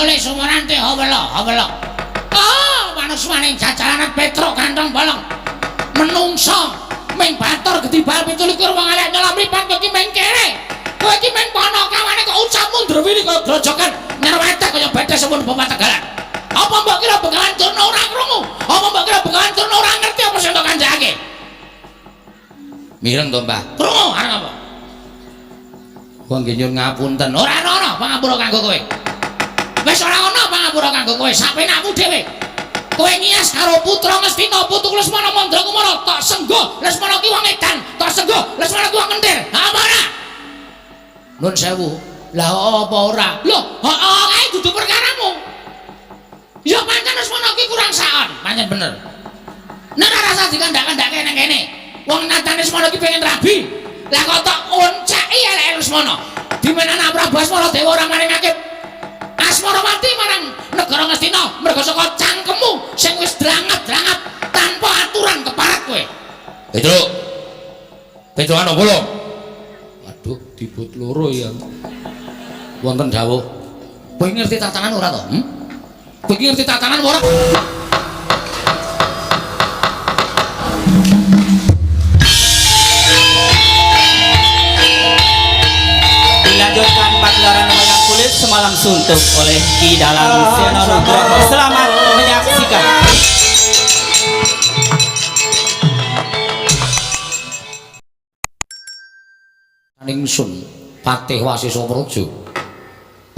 Lole Sumorante hawela hawela. Ah, manusmaning jajalanan Petruk kantong bolong. Menungso ming batur gedibal 27 wong elek nyelam mripat kowe iki ming kere. Kowe iki ming ponokawane kok ucapmu ndrewili kaya grojokan nyerwetek kaya bethe semun bapak Tegalan. Apa mbok kira Begawan Durna ora krungu? Apa mbok kira Begawan Durna ora ngerti apa sing tok kandhakake? Mireng to, Mbah? Krungu arep apa? Wong nggih nyuwun ngapunten. Ora ana pangapura kanggo kowe. Wis ora ana pangapura kanggo kowe, sapenakmu dhewe. Kowe ngias karo putra Ngastina putuku Lesmana Mandra Kumara tok senggo. Lesmana ki wong edan, tok senggo. Lesmana ki wong kentir. Ha apa ora? Nun sewu. Lah apa ora? Lho, heeh kae dudu perkaramu. Ya pancen Lesmana ki kurang saon, pancen bener. Nek ora rasa dikandhak-kandhake nang kene. Wong natane Lesmana ki pengen rabi. Lah kok tok onceki eleke Lesmana. Dimana anak Prabu Asmara Dewa ora maringake Asmarawati marang negara Ngastina merga saka cangkemmu sing wis drangat-drangat tanpa aturan keparat kowe. Petruk. Petruk ana apa lho? Waduh, dibut loro ya. Wonten dawuh. Kowe ngerti tatanan ora to? Hmm? Kowe ngerti tatanan ora? Dilanjutkan pagelaran wayang kulit semalam suntuk oleh Ki Dalang Seno Nugroho. Selamat menyaksikan. Ningsun Patih Wasesa Praja.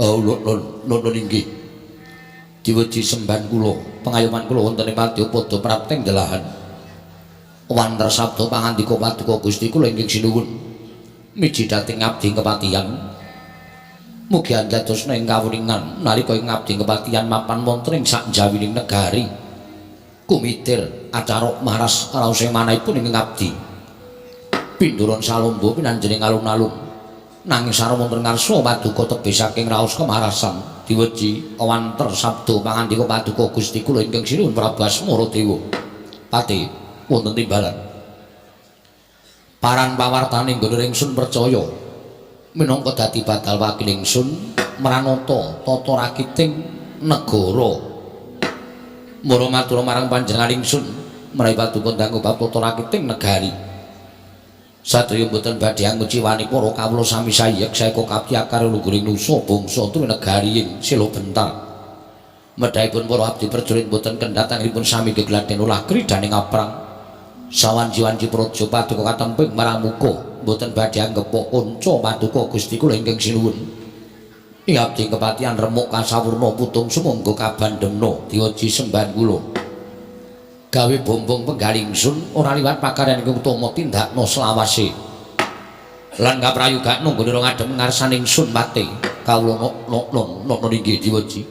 Oh, lon lon inggih. Diweji semban kula, pengayoman kula wonten ing Madyapada prapting delahan. Wanter sabda pangandika paduka Gusti kula ingkang sinuwun. Miji dhateng abdi kepatihan. Mugi andadosna ing kawuningan nalika ing abdi kepatihan mapan wonten ing sakjawining negari. Kumitir acara maras raos ing manahipun ing abdi. Pinduron salombo pinanjening alun-alun. Nanging sareng wonten ngarsa paduka tebih saking raos kemarasan diweji wanter sabda pangandika paduka Gusti kula ingkang sinuwun Prabu Asmara Dewa. Pati wonten timbalan. Paran pawartane nggone ingsun percaya minangka dadi badal wakil ingsun mranata tata rakiting negara. Mara matur marang panjenengan ingsun menawi paduka ndang bab tata rakiting negari. Sadaya mboten badhe anguciwani para kawula sami sayek saeka kapti karo lungguring nusa bangsa tuwi negari ing sila bentar. Medhahipun para abdi prajurit mboten kendhat anggenipun sami gegladen ulah kridaning aprang. Sawanci-wanci praja paduka katemping marang muka mboten badhe anggepok kanca paduka Gusti kula ingkang sinuwun. Ing abdi kepatihan remuk kasawurna putung sumangga kabandemna diweji sembahan kula. Gawe bombong penggalih ingsun ora liwat pakaryan ingkang utama tindakna selawase. Lan kaprayogakno nggone ngadhem ngarsane ingsun mate kawula nok inggih diweji.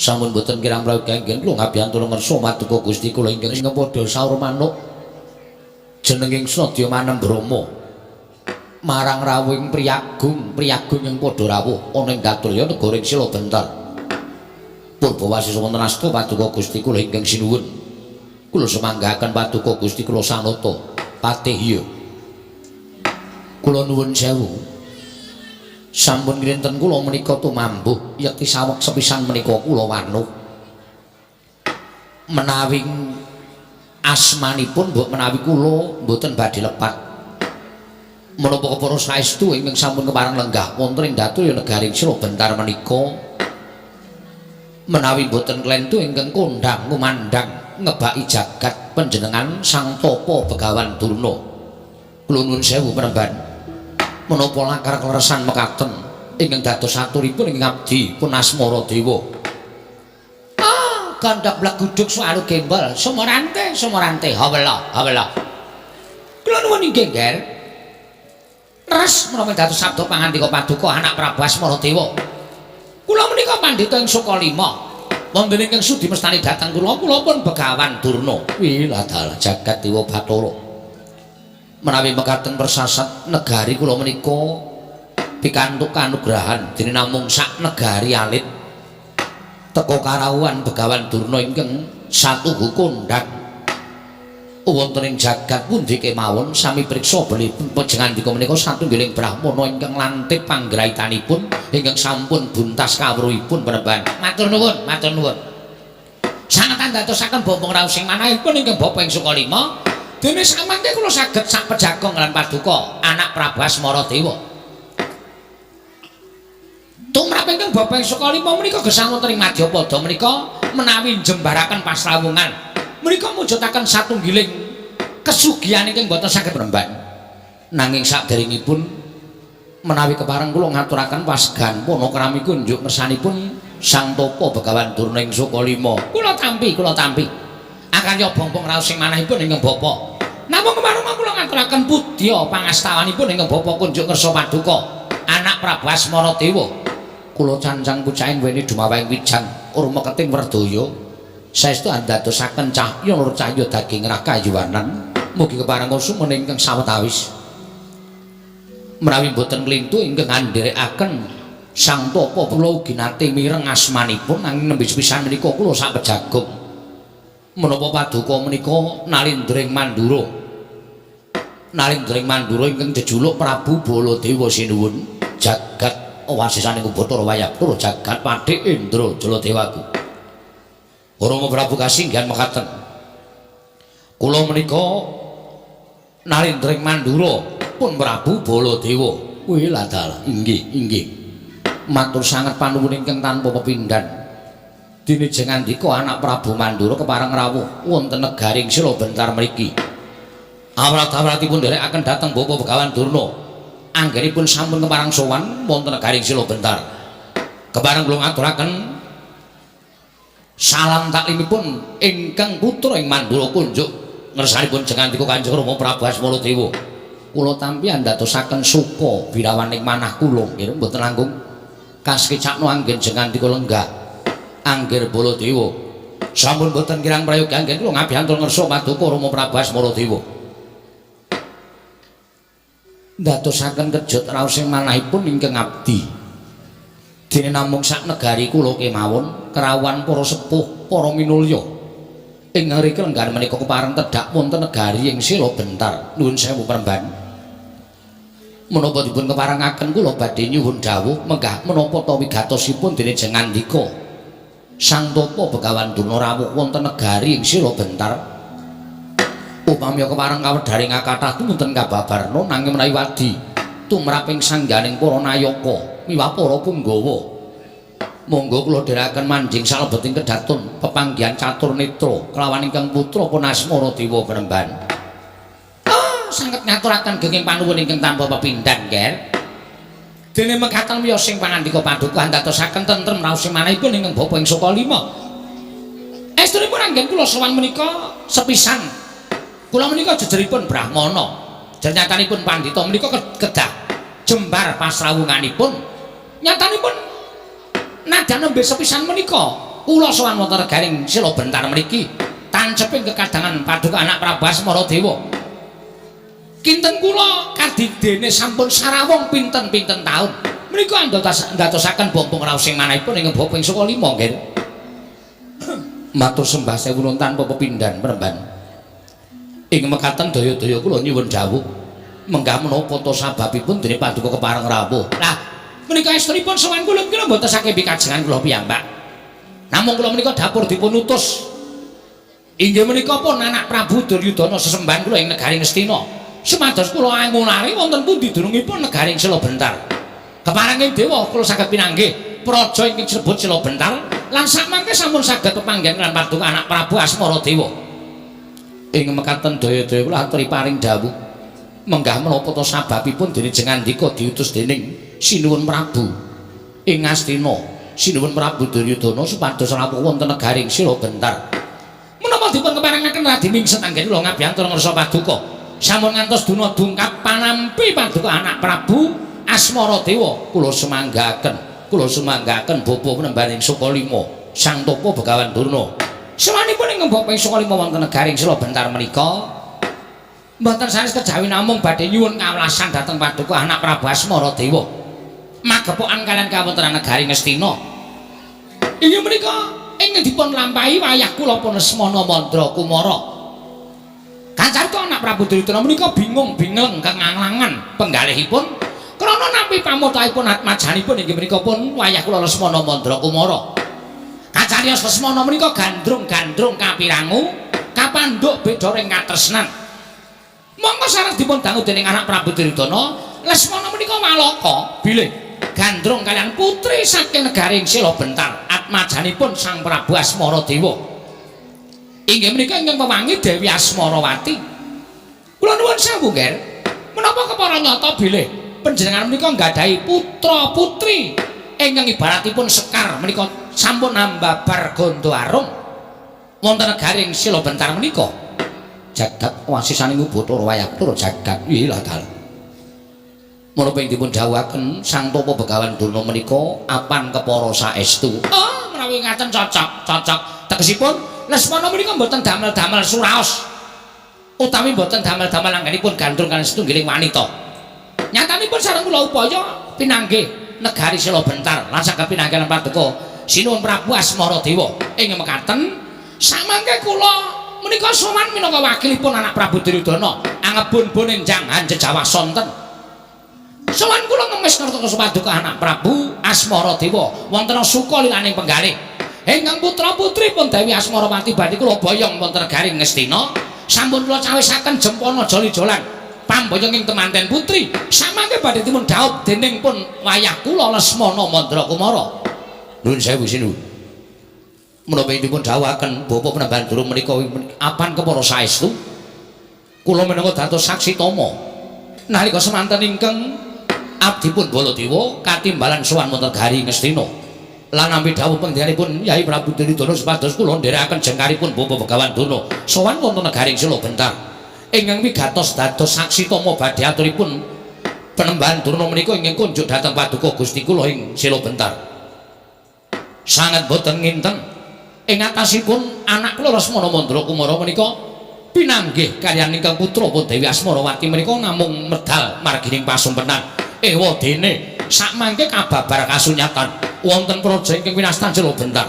Sampun boten kirang prayoga ingkang kula ngabiyantuna ngersa paduka Gusti kula ingkang padha saur manuk jeneng ingsun Adya Manembrama marang rawuhing priyagung priyagung ing padha rawuh ana ing Daturya negara ing Sila Bentar. Purba wasesa wonten asta paduka Gusti kula ingkang sinuwun. Kula sumanggaken paduka Gusti kula sanata patih iya. Kula nuwun sewu. Sampun kinten kula menika tumambuh yekti saweg sepisan menika kula wanuh. Menawi asmanipun mbok menawi kula mboten badhe lepat. Menapa kepara saestu ingkang sampun kepareng lenggah wonten ing Daturya negaring Sila Bentar menika menawi mboten klentu ingkang kondhang ngumandhang ngebaki jagat panjenengan Sang Tapa Begawan Durna. Kula nuwun sewu penemban. Menapa lakar kleresan mekaten ingkang dados aturipun ing abdi pun Asmara Dewa. Ah, gandhak bleguduk suwalu gembol, sumorante, sumorante, hawela, hawela. Kula nuwun inggih, Nger. Leres menapa dados sabda pangandika paduka anak Prabu Asmara Dewa. Kula menika pandhita ing Sukalima. Wonten ingkang sudi mestani dhateng kula, kula pun Begawan Durna. Wih, adalah jagat dewa Bathara. Menawi mekaten persasat negari kula menika pikantuk kanugrahan dene namung sak negari alit teka karawuhan Begawan Durna ingkang satuhu kondhang. Wonten ing jagat pundi kemawon sami priksa bilih panjenengandika menika satunggiling brahmana ingkang lantip panggraitanipun ingkang sampun buntas kawruhipun Panembahan. Matur nuwun, matur nuwun. Sanget andadosaken bombong raos sing manahipun ingkang Bapa ing Sukalima. Dene samangke kula saged sak pejagong lan paduka anak Prabu Asmara Dewa. Tumrap ingkang Bapa ing Sukalima menika gesang wonten ing Madyapada menika menawi njembaraken pasrawungan. Menika mujudaken satunggiling kesugihan ingkang boten saged remban. Nanging saderengipun menawi kepareng kula ngaturaken pasgan panakrami kunjuk ngersanipun Sang Tapa Begawan Durna ing Sukalima. Kula tampi, kula tampi. Akarya bongbong raos sing manahipun ingkang Bapa. Namung kemarung kula ngaturaken pudya pangastawanipun ingkang Bapa kunjuk ngersa paduka anak Prabu Asmara Dewa. Kula cancang pucaing weni dumawahing wijang urma keting werdaya. Saestu andadosaken cahya nur cahya daging rakayuwanan. Mugi kepareng sumen ingkang sawetawis. Menawi boten klintu ingkang ngandherekaken Sang Tapa kula ugi nate mireng asmanipun nanging nembe sepisan menika kula sak pejagong. Menapa paduka menika Nalindring Mandura. Nalindring Mandura ingkang jejuluk Prabu Baladewa sinuwun jagat wasisaning Bathara Wayabara jagat Pathik Indra Jaladewaku. Rama Prabu kasinggihan mekaten. Kula menika Nalindring Mandura pun Prabu Baladewa. Wih ladalah, inggih, inggih. Matur sanget panuwun ingkang tanpa pepindhan. Dene jengandika anak Prabu Mandura kepareng rawuh wonten negaring Sila Bentar mriki. Awrat-awratipun nderekaken dhateng Bapa Begawan Durna. Anggenipun sampun kepareng sowan wonten negaring Sila Bentar. Kepareng kula ngaturaken salam taklimipun ingkang putra ing Mandura kunjuk ngersanipun jengandika Kanjeng Rama Prabu Asmara Dewa. Kula tampi andadosaken suka wirawaning manah kula nggih mboten langkung kasekecakno anggen jengandika lenggah Anggir Baladewa. Sampun mboten kirang prayogi anggen kula ngabiyantur ngersa paduka Rama Prabu Asmara Dewa. Ndadosaken kejut raos ing manahipun ingkang abdi. Dene namung sak negari kula kemawon kerawuhan para sepuh, para minulya. Ing ngriki lenggan menika kepareng tedhak wonten negari ing Sila Bentar. Nuwun sewu Premban. Menapa dipun keparengaken kula badhe nyuwun dawuh menggah menapa ta wigatosipun dene jengandika Sang Tapa Begawan Durna rawuh wonten negari ing Sila Bentar. Upami kepareng kawedharing kathah tumunten kababarna nanging menawi wadi tumraping sangganing para nayaka miwah para punggawa. Monggo kula dherekaken manjing salebeting kedaton pepanggihan catur netra kelawan ingkang putra pun Asmara Dewa Premban. Ah, sanget ngaturaken genging panuwun ingkang tanpa pepindhan, Ger. Dene mekaten miyos sing pangandika paduka andadosaken tentrem raos sing manahipun ingkang Bapa ing Sukalima. Estunipun anggen kula sowan menika sepisan. Kula menika jejeripun brahmana. Jernyatanipun pandhita menika kedah jembar pasrawunganipun. Nyatanipun nadyan nembe sepisan menika kula sowan wonten negaring Sila Bentar mriki tanceping kekadangan paduka anak Prabu Asmara Dewa. Kinten kula kadidene sampun sarawung pinten-pinten taun. Menika andadosaken bombong raos sing manahipun ing Bapa ing Sukalima nggih. Matur sembah sewu nuwun tanpa pepindhan Premban. Ing mekaten daya-daya kula nyuwun dawuh menggah menapa ta sababipun dene paduka kepareng rawuh. Lah menika estunipun sowan kula kula mboten saking pikajengan kula piyambak. Namung kula menika dapur dipun utus. Inggih menika pun anak Prabu Duryudana sesembahan kula ing negari Ngastina. Sumados kula angulari wonten pundi dunungipun negari Sila Bentar. Keparenging dewa kula saged pinanggih praja ingkang disebut Sila Bentar lan sakmangke sampun saged pepanggihan lan paduka anak Prabu Asmara Dewa. Ing mekaten daya-daya kula aturi paring dawuh menggah menapa ta sababipun dene jengandika diutus dening Sinuwun Prabu ing Ngastina, Sinuwun Prabu Duryudana supados rawuh wonten negaring Sila Bentar. Menapa dipun keparengaken radi mingset anggen kula ngabiyantur ngersa paduka. Sampun ngantos duna dungkap panampi paduka anak Prabu Asmara Dewa. Kula sumanggaken, kula sumanggaken bapa penembaning Sukalima, Sang Tapa Begawan Durna. Semanipun ing Bapa Sukalima wonten negaring Sila Bentar menika mboten sanes kejawi namung badhe nyuwun kawelasan dhateng paduka anak Prabu Asmara Dewa. Magepokan kalian kawontenan negari Ngastina. Inggih menika ing dipun lampahi wayah kula pun Lesmana Mandra Kumara. Kacarita anak Prabu Duryudana menika bingung bingleng kenganglangan penggalihipun krana nampi pamotahipun atmajanipun inggih menika pun wayah kula Lesmana Mandra Kumara. Kacariyos Lesmana menika gandrung-gandrung kapirangu kapandhuk beda ring katresnan. Monggo sareng dipun dangu dening anak Prabu Duryudana, Lesmana menika walaka bilih gandrung kaliyan putri saking negaring Sela Bentar, atmajanipun Sang Prabu Asmara Dewa. Inggih menika ingkang wewangi Dewi Asmarawati. Kula nuwun sewu, Nger. Menapa kepara nyata bilih panjenengan menika nggadahi putra putri ingkang ibaratipun sekar menika sampun ambabar ganda arum wonten negaring Sela Bentar menika. Jagat wasisaning Bathara Wayaktura jagat ilah dalem. Menapa ing dipun dawuhaken Sang Tapa Begawan Durna menika apan kepara saestu. Oh, menawi ngaten cocok, cocok. Tegesipun Lesmana menika mboten damel-damel suraos utawi mboten damel-damel anggenipun gandrung kaliyan setunggiling wanita. Nyatanipun sareng kula upaya pinanggih negari Sela Bentar lan saged pinanggih lan paduka Sinuwun Prabu Asmara Dewa. Ing mekaten samangke kula menika sowan minangka wakilipun anak Prabu Duryudana angebun-bun enjang hanjejawah sonten. Sowan kula ngemis ngertos paduka anak Prabu Asmara Dewa wonten suka lilaning penggalih. Ingkang putra putri pun Dewi Asmarawati badhe kula boyong wonten negari Ngastina sampun kula cawisaken jempana joli-jolan pamboyong ing temanten putri samangke badhe dipun dhaup dening pun wayah kula Lesmana Mandra Kumara. Nuwun sewu sinuwun. Menapa ing dipun dhawuhaken Bapak Penemban Durung menika apan kepara saestu kula minangka dados saksi tama nalika semanten ingkang abdipun Baladewa katimbalan sowan wonten negari Ngastina lan nampi dawuh pengendhikanipun Yai Prabu Duryudana supados kula nderekaken jengkaripun Bapak Begawan Durna sowan wonten negari Sela Bentar ingkang wigatos dados saksi tama badhe aturipun Penemban Durna menika ingkang kunjuk dhateng paduka Gusti kula ing Sela Bentar. Sanget boten nginten ing atasipun anak kula Lesmana Mandra Kumara menika pinanggih kaliyan ingkang putra pun Dewi Asmarawati menika namung medal margining pasumpenan. Ewa dene sakmangke kababar kasunyatan wonten praja ingkang winastan Sela Bentar.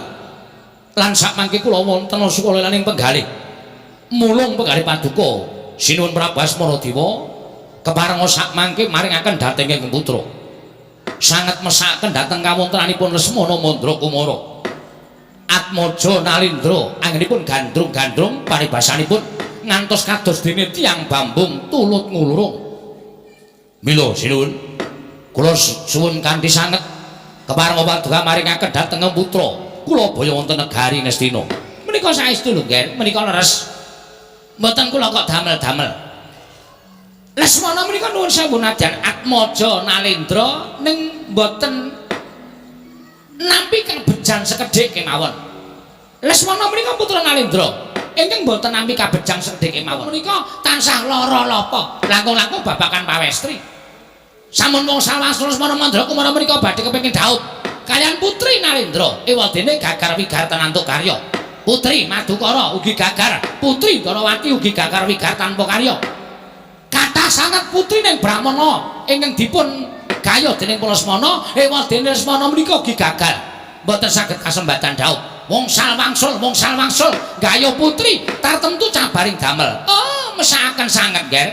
Lan sakmangke kula wonten sukalaning penggalih. Mulung penggalih paduka Sinuwun Prabu Asmara Dewa keparenga sakmangke maringaken dhateng ingkang putra. Sanget mesakaken dhateng kawontenanipun Lesmana Mandra Kumara. Atmaja Nalindra anggenipun gandrung-gandrung paribasanipun ngantos kados dene tiyang bambung tulut ngulurung. Mila sinuwun kula suwun kanthi sanget keparenga paduka maringaken dhateng putra kula boyong wonten negari Ngastina. Menika saestu lho, Nger, menika leres. Mboten kula kok damel-damel. Lesmana menika nuwun sewu nadyan Atmaja Nalindra ning mboten nampi kabejan sekedhik kemawon. Lesmana menika putra Nalindra ingkang mboten nampi kabejan sekedhik kemawon. Menika tansah lara lapa, langkung-langkung babagan pawestri. Sampun wong sawastra Lesmana Mandra Kumara menika badhe kepengin dhaup kaliyan putri Nalindra. Ewadene gagar wigar tanantuk karya. Putri Madukara ugi gagar, putri Darawati ugi gagar wigar tanpa karya. Kathah sanget putri ning Brahmana ingkang dipun gayuh dening Lesmana, ewadene Lesmana menika ugi gagal. Mboten saged kasembatan dhaup. Wongsal wangsul, wongsal wangsul gayuh putri tartemtu cabaring damel. Oh, mesakaken sanget, Nger.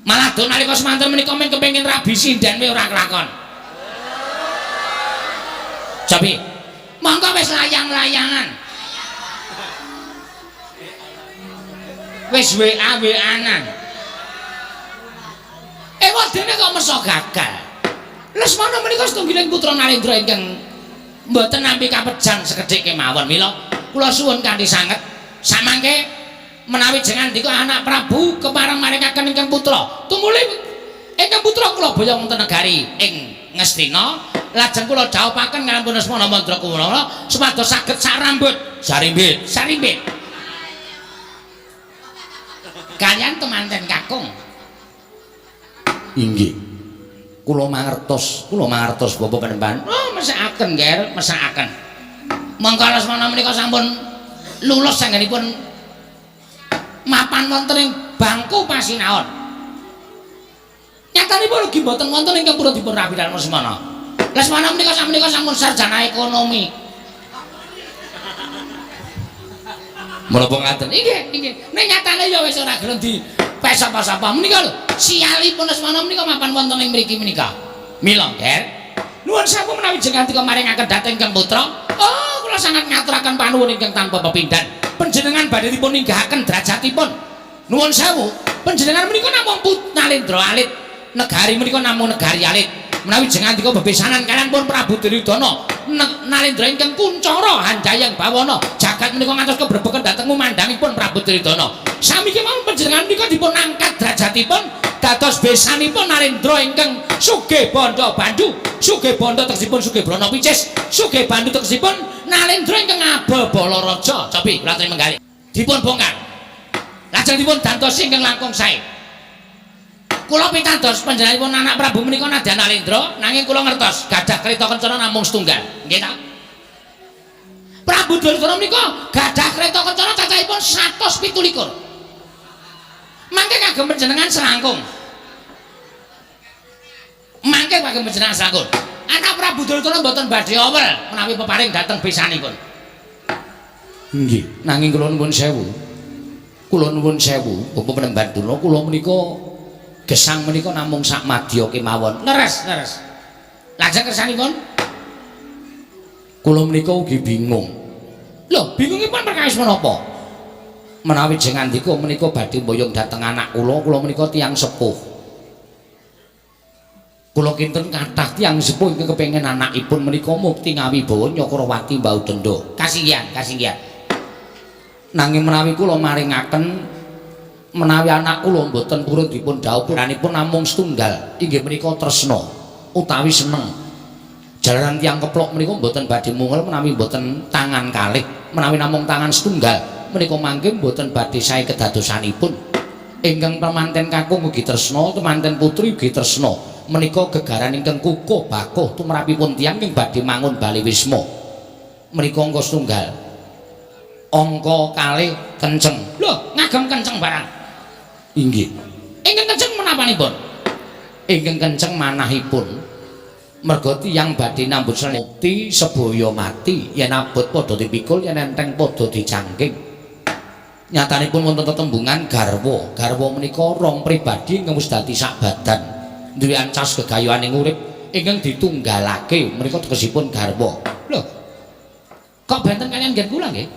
Malah do nalika semanten menika mung kepengin rabi sinden wae ora kelakon. Japi, monggo wis layang-layangan. Wis WA-WA-nan. Ewadene kok meso gagal. Lesmana menika setunggiling putra Nalindra ingkang mboten nampi kapejan sekedhik kemawon. Mila kula suwun kanthi sanget samangke menawi jengandika anak Prabu kepareng maringaken ingkang putra. Tumuli ingkang putra kula boyong wonten negari ing Ngastina, lajeng kula dhawuhaken kaliyan Lesmana Mandra Kumara supados saged sarambut sarimbit sarimbit kaliyan temanten kakung. Inggih. Kula mangertos, kula mangertos Bapak Penemban. Oh, mesakaken, Nger, mesakaken. Monggo Lesmana menika sampun lulus anggenipun mapan wonten ing bangku pasinaon. Nyatanipun ugi mboten wonten ingkang purun dipun rabi dalem Lesmana. Lesmana menika sakmenika sampun sarjana ekonomi. Menapa ngaten? Inggih, inggih. Nek nyatane ya wis ora gelem di sapa-sapa menika lho. Sialipun Lesmana menika mapan wonten ing mriki menika. Mila, Ger. Nuwun sewu menawi jengandika maringaken dhateng ingkang putra. Oh, kula sangat ngaturaken panuwun ingkang tanpa pepindhan. Panjenengan badhe dipun ninggahaken derajatipun. Nuwun sewu, panjenengan menika namung Nalendra alit. Negari menika namung negari alit. Menawi jengandika bebesanan kaliyan pun Prabu Duryudana, Nalendra ingkang kuncara hanjayang bawana, jagat menika ngantos kebrebegen dhateng ngumandangipun Prabu Duryudana. Sami kemawon panjenengan menika dipun angkat derajatipun dados besanipun Narendra ingkang sugih bandha bandu, sugih bandha tegesipun sugih brana picis, sugih bandu tegesipun Nalendra ingkang abebala raja. Cobi kula aturi menggalih. Dipun bongkar. Lajeng dipun dantosi ingkang langkung sae. Kula pitados panjenenganipun anak Prabu menika nadyan Nalendra, nanging kula ngertos gadah kreta kencana namung setunggal. Nggih ta? Prabu Duryudana menika gadah kreta kencana cacahipun 127. Mangke kagem panjenengan selangkung. Mangke kagem panjenengan selangkung. Anak Prabu Duryudana mboten badhe owel menawi peparing dhateng besanipun. Nggih, Nanging kula nuwun sewu. Kula nuwun sewu, Bapak Penemban Durna, kula menika gesang menika namung sak madya kemawon. Leres, leres. Lajeng kersanipun Kula menika ugi bingung. Lho, bingungipun perkawis menapa? Menawi jengandika menika badhe mboyong dhateng anak kula, kula menika tiyang sepuh. Kula kinten kathah tiyang sepuh ingkang kepengin anakipun menika mukti ngawibawa Nyakrawati mbau denda. Kasinggihan, kasinggihan. Nanging menawi kula maringaken menawi anak kula mboten purun dipun dhawuh puranipun namung setunggal, inggih menika tresna utawi seneng. Jalaran tiyang keplok menika mboten badhe mungel menawi mboten tangan kalih, menawi namung tangan setunggal menika mangke mboten badhe sae kedadosanipun. Ingkang pemanten kakung ugi tresna, temanten putri ugi tresna. Menika gegaran ingkang kukuh bakuh tumrapipun tiyang ingkang badhe mangun bale wisma. Menika angka setunggal. Angka kalih kenceng. Lho, ngagem kenceng barang. Inggih. Ingkang kenceng menapanipun? Ingkang kenceng manahipun. Merga tiyang badhe nambut mukti sebaya mati, yen abot padha dipikul, yen enteng padha dicangking. Nyatanipun wonten tetembungan garwa. Garwa menika rong pribadi ingkang wis dadi sak badan. Duwe ancas gegayuhaning urip ingkang ditunggalake menika tegesipun garwa. Lho. Kok benten kaliyan nggen kula nggih?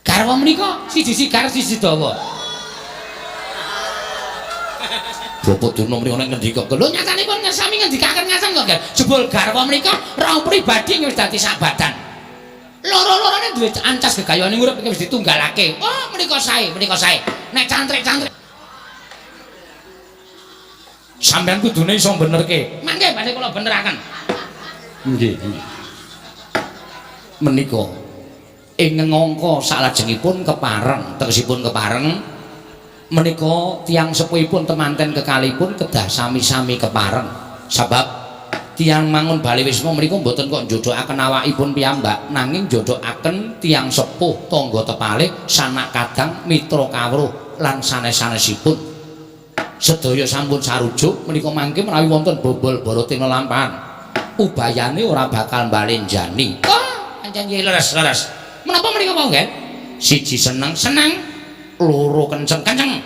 Garwa menika siji sigar siji dawa. Bapak Durna menika nek ngendika, Lho nyatanipun sami ngendikaken ngaten kok, Ger. Jebul garwa menika rong pribadi ingkang wis dadi sak badan. Loro-lorone duwe ancas gegayuhaning urip ingkang wis ditunggalake. Oh, menika sae, menika sae. Nek cantrik-cantrik sampean kudune iso benerke. Mangke badhe kula beneraken. Nggih. Menika ing angka salajengipun kepareng, tegesipun kepareng menika tiyang sepuhipun temanten kekalihipun kedah sami-sami kepareng. Sebab tiyang mangun bale wisma menika mboten kok njodokaken awakipun piyambak, nanging njodokaken tiyang sepuh, tangga tepalih, sanak kadang, mitra kawruh lan sanes-sanesipun. Sedaya sampun sarujuk menika mangke menawi wonten bobol barating lelampahan, ubayane ora bakal mbalenjani. Oh, pancen nggih leres, leres. Menapa menika wau, Nggih? Siji seneng, Seneng, loro kenceng, kenceng.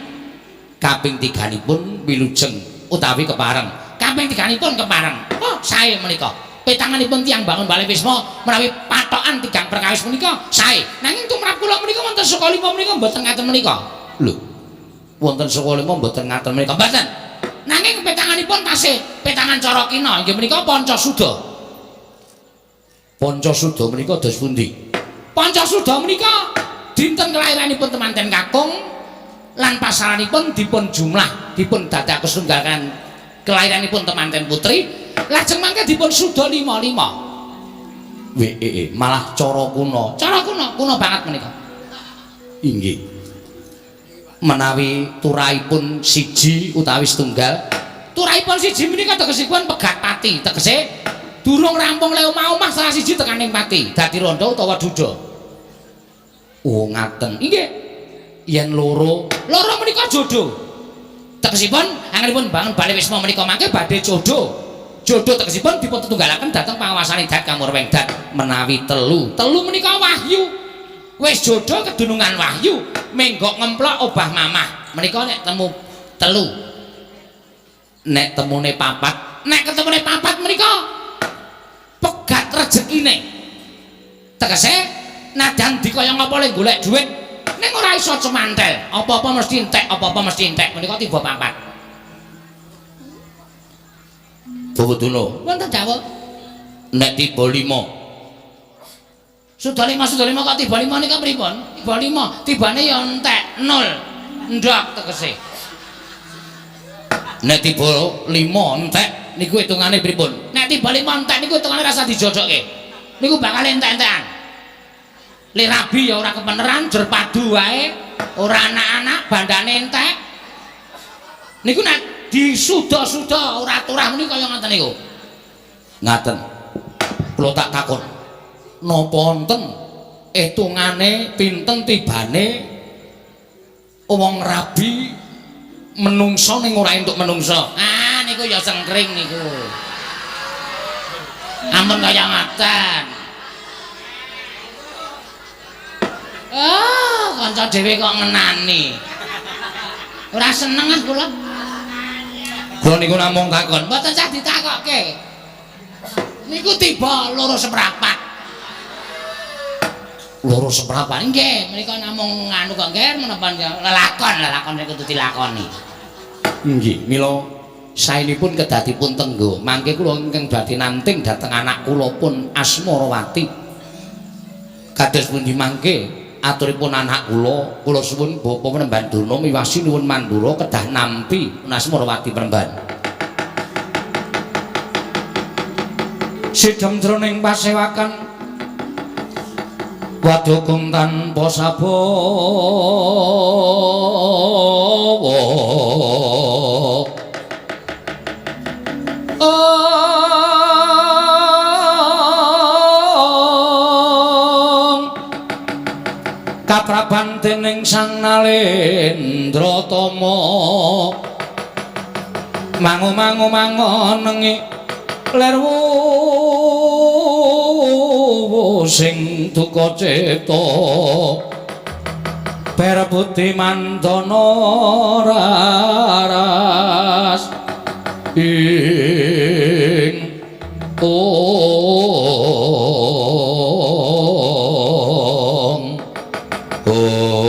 Kaping tiganipun wilujeng utawi kepareng. Kaping tiganipun kepareng. Oh, sae menika. Petanganipun tiyang bangun bale wisma menawi patokan tigang perkawis menika sae. Nanging tumrap kula menika wonten saka lima menika mboten ngaten menika. Lho, wonten saka lima mboten ngaten menika? Mboten. Nanging petanganipun tasih petangan cara kina inggih menika Pancasuda. Pancasuda menika dos pundi? Pancasuda menika dinten kelahiranipun temanten kakung lan pasaranipun dipun jumlah dipun dadakaken setunggal kan kelahiranipun temanten putri, lajeng mangke dipun suda 55. WEE malah cara kuno. Cara kuno, kuno banget menika. Inggih. Menawi turahipun siji utawi setunggal, Turahipun siji menika tegesipun pegat pati, tegese durung rampung le omah-omah salah siji tekaning pati, dadi rondo utawa duda. Oh, ngaten. Inggih. Yen loro, Loro menika jodoh. Tegesipun anggenipun bangun bale wisma menika mangke badhe jodoh. Jodoh tegesipun dipun tetunggalaken dhateng panguwasane dat kamurweng dat. Menawi telu, Telu menika wahyu. Wis jodoh kedunungan wahyu, menggok ngemplok obah mamah. Menika nek temu telu. Nek temune papat, nek ketemune papat menika pegat rezekine. Tegese nadan dikaya ngapa le golek dhuwit ning ora iso cemantel, apa-apa mesti entek, apa-apa mesti entek. Menika tiba papat. Bawa Durna. Wonten dawuh. Nek tiba 5. Sudah 5, sudah 5 kok tiba 5 nika pripun? Tiba 5, tibane ya entek 0. Ndak tegese. Nek tiba 5 entek niku hitungane pripun? Nek tiba 5 entek niku hitungane rasa dijodokke. Niku bakal entek-entekan. Le rabi ya ora kepeneran, jer padu wae, ora anak-anak bandane entek. Niku nek disuda-suda ora turah muni kaya ngoten niku. Ngaten. Kula tak takon. Napa wonten hitungane pinten tibane wong rabi menungso ning ora entuk menungso? Ah niku ya sengkring niku. Ampun kaya ngaten. Ah, kanca dhewe kok ngenani. Ora seneng ah kula. Kula niku namung takon. Mboten sah ditakokke. Niku tiba 2,25. 2,25 nggih, menika namung nganu kok nggih menapa lelakon, lelakon niku kudu dilakoni. Nggih, mila saenipun kedadipun tenggo. Mangke kula ingkang badhe nanting dhateng anak kula pun Asmarawati. Kados pundi mangke aturipun anak kula, kula suwun Bapak Penemban Durna miwasi nuwun mandura kedah nampi Asmarawati Penemban. Sidhem jroning pasewakan wadukung tanpa sabawa. Ong kapraban dening Sang Nalendra Tama mangu-mangu mangonengi lir sing duka cipta ber budi mandana raras ing ong ong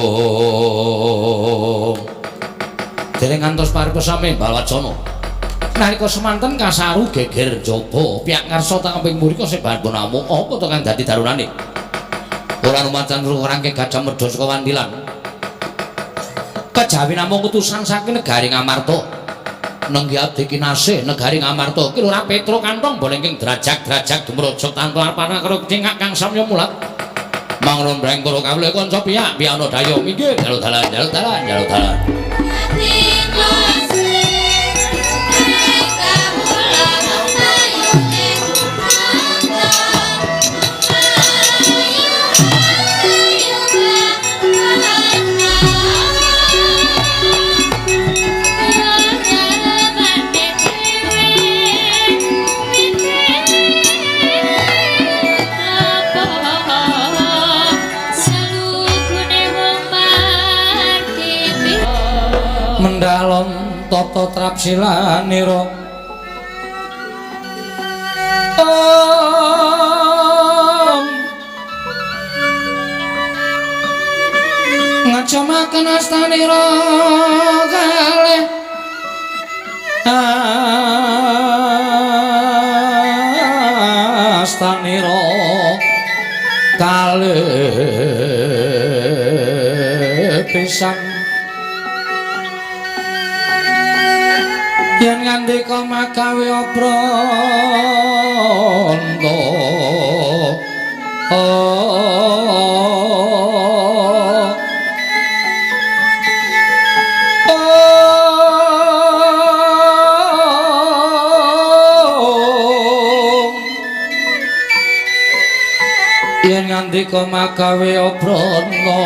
dereng ngantos paripesame Balwacana. Nalika semanten kasaru geger jaba pihak ngarsa tangkeping mrika sebahan bonamu apa to kang dadi darunane ora lumacan rangke Gajah Mada saka Wandilan kejawi namung utusan saking negari Ngamarta nenggi abdi kinasih negari Ngamarta ki Lurah Petro kantong bolengking derajak-derajak dumraja tanpa arpana karo cengak kang samya mulat mangrong breng para kawula kanca piyak piyana daya minggir jaluk dalan jaluk dalan jaluk dalan. Mendalon tata trapsilanira om ngajamaken astanira kalih astanira kalih pisan yen ngandika magawe obranta yen ngandika magawe obranta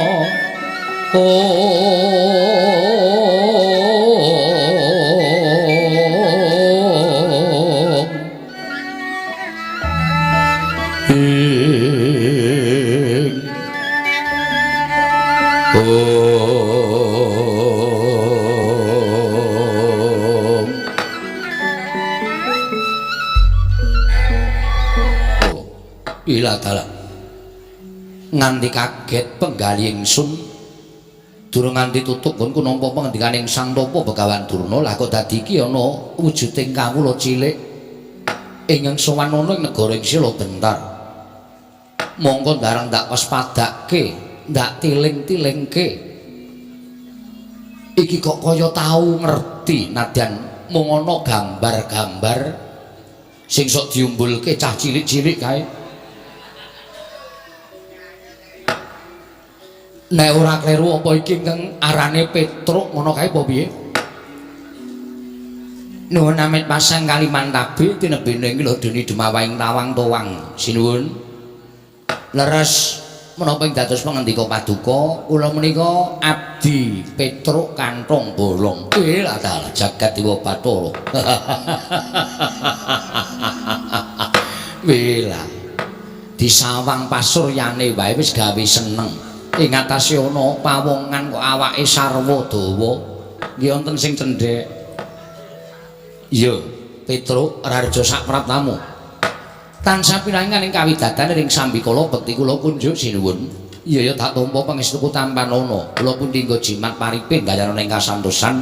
dalah. Nganti kaget penggali ingsun durung nganti tutup nggonku nampa pangendikaning Sang Tapa Begawan Durna. Lah kok dadi iki ana wujuding kawula cilik ingkang sowan ana ing negara ing Sila Bentar. Mongko ndarang ndak waspadake, ndak tiling-tilingke. Iki kok kaya tau ngerti nadyan mung ana gambar-gambar sing sok diumbulke cah cilik-cilik kae. Nek ora kleru apa iki ingkang arane Petruk ngono kae apa piye? Nuwun amit pasang Kalimantabe tinebene ing lodene dumawaing tawang towang. Sinuwun. Leres menapa ing dados pangendika paduka kula menika abdi Petruk Kantong Bolong. Lah dalah jagat dewa Bathara. Wela. Disawang pasuryane wae wis gawe seneng. Ing atase ana pawongan kok awake sarwa dawa. Nggih wonten sing cendhek. Iya, Petruk Raharja sak praptamu. Tansah pirangan ing kawidatan ring sambikala bekti kula kunjuk sinuwun. Iya ya tak tampa pangestuku tampanana. Kula pundi nggo jimat paripin gayana ing kasantosan.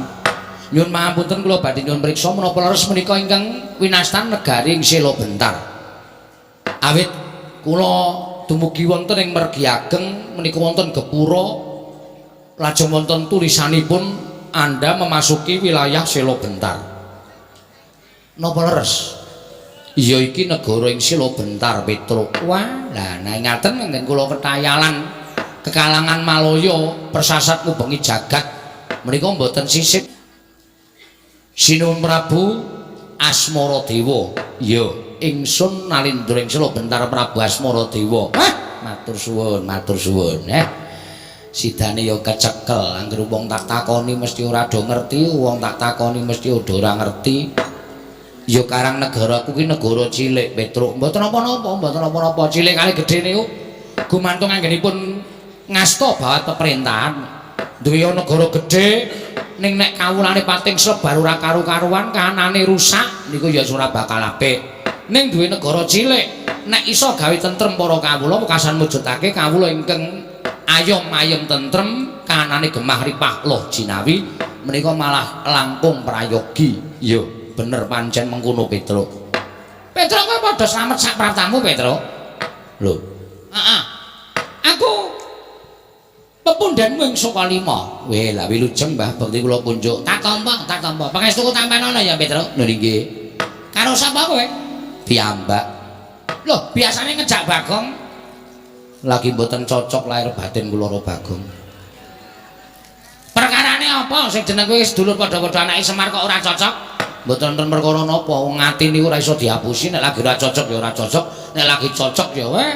Nyuwun pangapunten kula badhe nyuwun priksa menapa leres menika ingkang winastan negari ing Sela Bentar. Awit kula dumugi wonten ing mergi ageng menika wonten gepura lajeng wonten tulisanipun Anda memasuki wilayah Sela Bentar. Napa leres? Iya iki negara ing Sela Bentar Petruk. Wah, lah nek ngaten nggen kula ketayalan kekalangan Malaya persasat ngubengi jagat menika mboten sisip. Sinuwun Prabu Asmara Dewa. Iya, ingsun Nalindra ing Sela Bentar Prabu Asmara Dewa. Wah, matur suwun, matur suwun. Sidane ya kecekel, anggere wong tak takoni mesti ora do ngerti, wong tak takoni mesti ora ngerti. Ya karang negaraku ki negara cilik Petruk. Mboten napa-napa, mboten napa-napa. Cilik kali gedhe niku gumantung anggenipun ngasta bawat pemerintahan. Duwe negara gedhe ning nek kawulane pating slebar ora karu-karuan, kahanane rusak niku ya ora bakal apik. Ning duwe negara cilik nek iso gawe tentrem para kawula wekasan mujudake kawula ingkang ayom ayem tentrem, kahanane gemah ripah loh jinawi menika malah langkung prayogi. Iya, bener pancen mengkono Petruk. Petruk kowe padha slamet sak praptamu Petruk. Lho, heeh. Aku pepundhenmu ing Sukalima. Weh, lah wilujeng Mbah bekti kula kunjuk. Tak tampa, tak tampa. Pangestuku tampanono ya Petruk. Lho nggih. Karo sapa kowe? Piyambak. Loh, biasane ngejak Bagong. Lagi mboten cocok lahir batin kula karo Bagong. Perkarane apa sing jeneng kowe sedulur padha-padha anake Semar kok ora cocok? Mboten wonten perkara napa, wong ati niku ora iso dihapusi, nek lagi ora cocok ya ora cocok, nek lagi cocok ya weh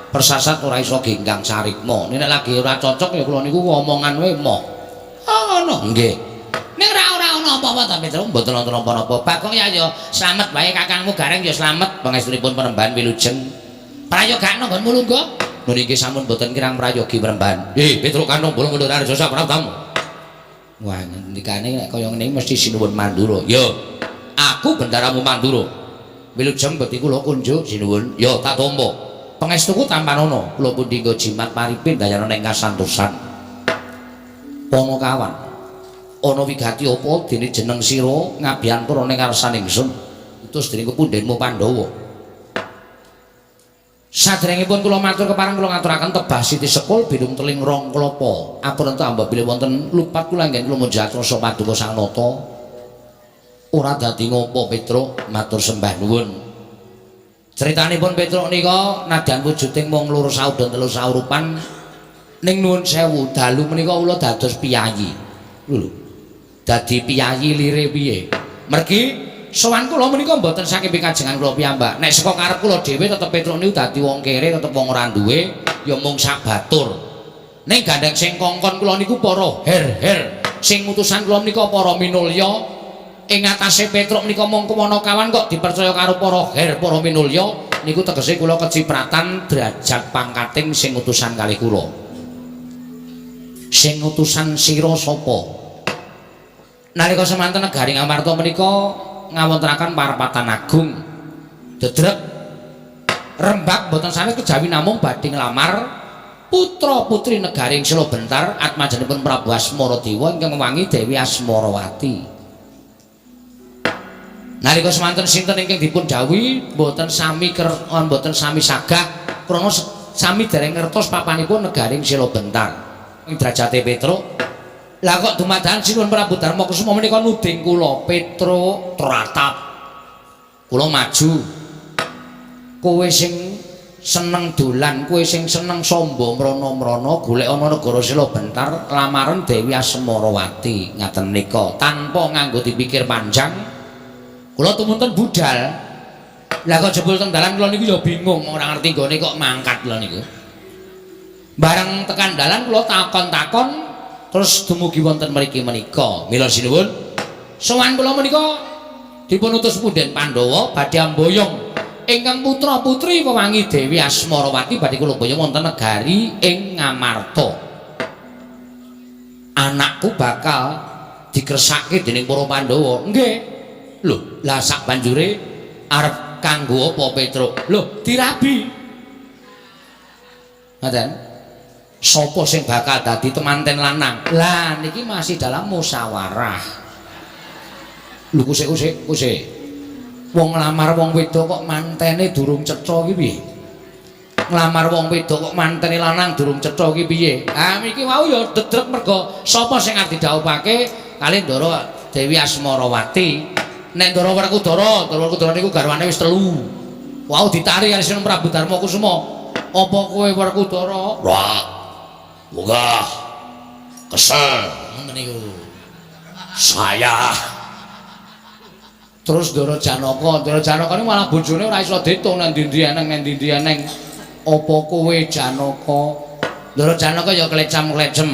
persasat ora iso genggang sarikma. Nek lagi ora cocok ya kula niku omongan wae moh. Oh ngono. Nggih. Ning ora ana apa-apa ta Petruk? Mboten wonten napa-napa. Bagong ya ya slamet wae kakangmu Gareng ya slamet pangestunipun Panembahan wilujeng. Prayogakno nggonmu lungguh. Nun iki sampun mboten kirang prayogi Panembahan. Petruk Kantong Bolong mundur arep sak praptamu. Wah, ngendikane nek kaya ngene mesti sinuwun Mandura. Yo, aku bendaramu Mandura. Wilujeng bekti kula kunjuk sinuwun. Yo, tak tampa. Pangestuku tampanono, kula pundi nggo jimat paripin dayana ing kasantosan. Panakawan, ana wigati apa dene jeneng sira ngabiyantara ning ngarsan ingsun? Utus dening pepundhenmu Pandhawa. Saderengipun kula matur kepareng kula ngaturaken tebah siti sekul bidung teling rong klapa. Apurenta amba bilih wonten lupat kula anggen kula munjat rasa paduka Sang Nata. Ora dadi ngopo Petruk, matur sembah nuwun. Critanipun Petruk nika nadyan wujuding wong loro saudon telu saurupan ning nuwun sewu dalu menika kula dados piyayi. Lho. Dadi piyayi lire piye? Mergi sowan kula menika mboten saking pikajengan kula piyambak. Nek saka karep kula dhewe tetep Petruk niku dadi wong kere, tetep wong ora duwe, ya mung sak batur. Ning gandeng sing kongkon kula niku para her-her, sing utusan kula menika para minulya. Ing atase Petruk menika mung kawan kok dipercaya karo para her, para minulya niku tegese kula kecipratan derajat pangkating sing utusan kalih kula. Sing utusan sira sapa? Nalika semanten negari Ngamarta menika ngawontenaken parapatan agung. Dedrek Rembag mboten sanes kejawi namung badhe nglamar putra-putri negaring Sela Bentar atmajanipun Prabu Asmaradewa ingkang ngewangi Dewi Asmarawati. Nalika semanten sinten ingkang dipun dhawuhi mboten sami mboten sami sagah krana sami dereng ngertos papanipun negaring Sela Bentar. Ing drajate Petruk. Lah kok dumadakan Sinuwun Prabu Darma Kusuma menika nuding kula Petruk tratap. Kula maju. Kowe sing seneng dolan, kowe sing seneng sombo mrana-mrana golek ana negara Sela Bentar lamaran Dewi Asmarawati ngaten nika tanpa nganggo dipikir panjang. Kula tumunten budal. Lah kok jebul teng dalan kula niku ya bingung ora ngerti nggone kok mangkat kula niku. Bareng tekan dalan kula takon-takon terus dumugi wonten mriki menika. Mila sinuwun sowan kula menika dipun utus punden Pandhawa badhe amboyong ingkang putra-putri wewangi Dewi Asmarawati badhe kula boyong wonten negari ing Ngamarta. Anakku bakal dikresake dening para Pandhawa. Nggih. Lho, lah sak banjure arep kanggo apa Petruk? Lho, dirabi. Ngaten. Sapa sing bakal dadi temanten lanang? Lah niki masih dalam musyawarah. Lho kusik-kusik, kusik. Wong nglamar wong wedok kok mantene durung cetha iki piye? Nglamar wong wedok kok mantene lanang durung cetha iki piye? Ah iki wau ya dedrek mergo sapa sing arep didhawuhake kali Ndara Dewi Asmarawati. Nek Ndara Werkudara, Ndara Werkudara niku garwane wis telu. Wau ditari kali Sinuwun Prabu Darma Kusuma. Apa kowe Werkudara? Wah. Munggah. Kesel ngoten niku. Saya. Terus Ndara Janaka, Ndara Janaka niku malah bojone ora iso ditung nang ndi-ndi eneng nang ndi-ndi eneng. Apa kowe Janaka? Ndara Janaka ya klecam-klecem.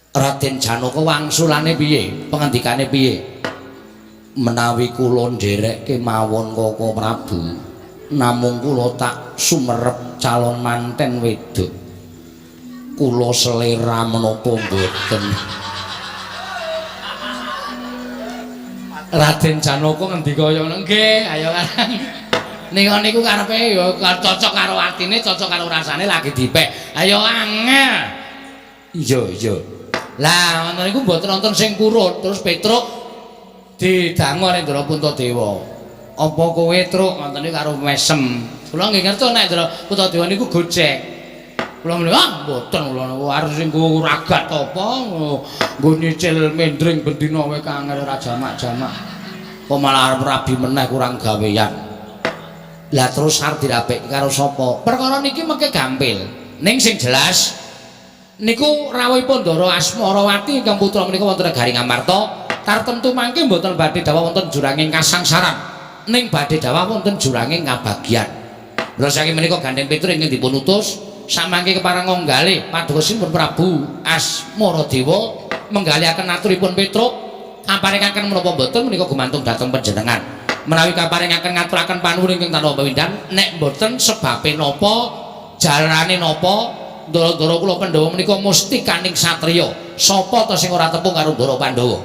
Raden Janaka wangsulane piye? Pengendikane piye? Menawi kula nderek kemawon Koko Prabu, namung kula tak sumerep calon manten wedok. Kula selera menapa mboten? Raden Janaka ngendika kaya ngono, nggih, ayo karang. Nika niku karepe ya cocok karo atine, cocok karo rasane lagi dipek. Ayo angel. Iya, iya. Lah ngono niku mboten wonten sing purun, terus Petruk didangu karo Ndara Puntadewa. Apa kowe Truk ngoten niku karo mesem. Kula nggih ngertos nek Ndara Puntadewa niku gojek. Kula muni, ah mboten kula niku arep sing nggo ragat apa nggo nyicil mendring bendina wae kangel ora jamak-jamak. Kok malah arep rabi meneh kurang gawean. Lah terus arep dirabekke karo sapa? Perkara niki mengke gampil. Ning sing jelas niku rawuhipun Ndara Asmarawati ingkang putra menika wonten negari Ngamarta tartemtu mangke mboten badhe dawuh wonten juranging kasangsaran ning badhe dawuh wonten juranging kabagyan. Mula saking menika gandeng Petruk ingkang dipun utus samangke kepareng nggalih paduka Sinuwun Prabu Asmaradewa menggalihaken aturipun Petruk kaparingaken menapa mboten menika gumantung dhateng panjenengan. Menawi kaparingaken ngaturaken panuwun ingkang tanpa pepindhan nek mboten sebabe napa jalane napa ndara-ndara kula Pandhawa menika mustikaning satriya. Sapa ta sing ora tepung karo Ndara Pandhawa?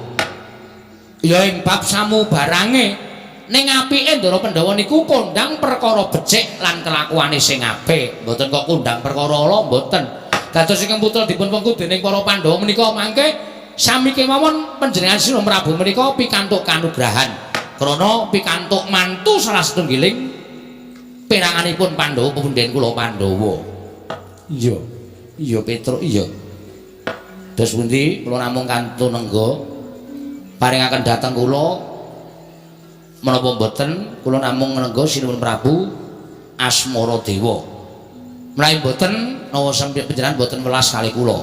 Ya ing bab samubarange ning apike Ndara Pandhawa niku kondhang perkara becik lan kelakuane sing apik. Mboten kok kondhang perkara ala mboten. Dados ingkang putra dipun pengku dening para Pandhawa menika mangke sami kemawon panjenengan Sinuwun Prabu menika pikantuk kanugrahan. Krana pikantuk mantu salah setunggiling peranganipun Pandhawa pepunden kula Pandhawa. Iya. Iya Petruk iya. Dos pundi kula namung kantun nengga paringaken dhateng kula menapa mboten kula namung nengga Sinuwun Prabu Asmaradewa. Menawi mboten nawa sampe panjenengan mboten welas kalih kula.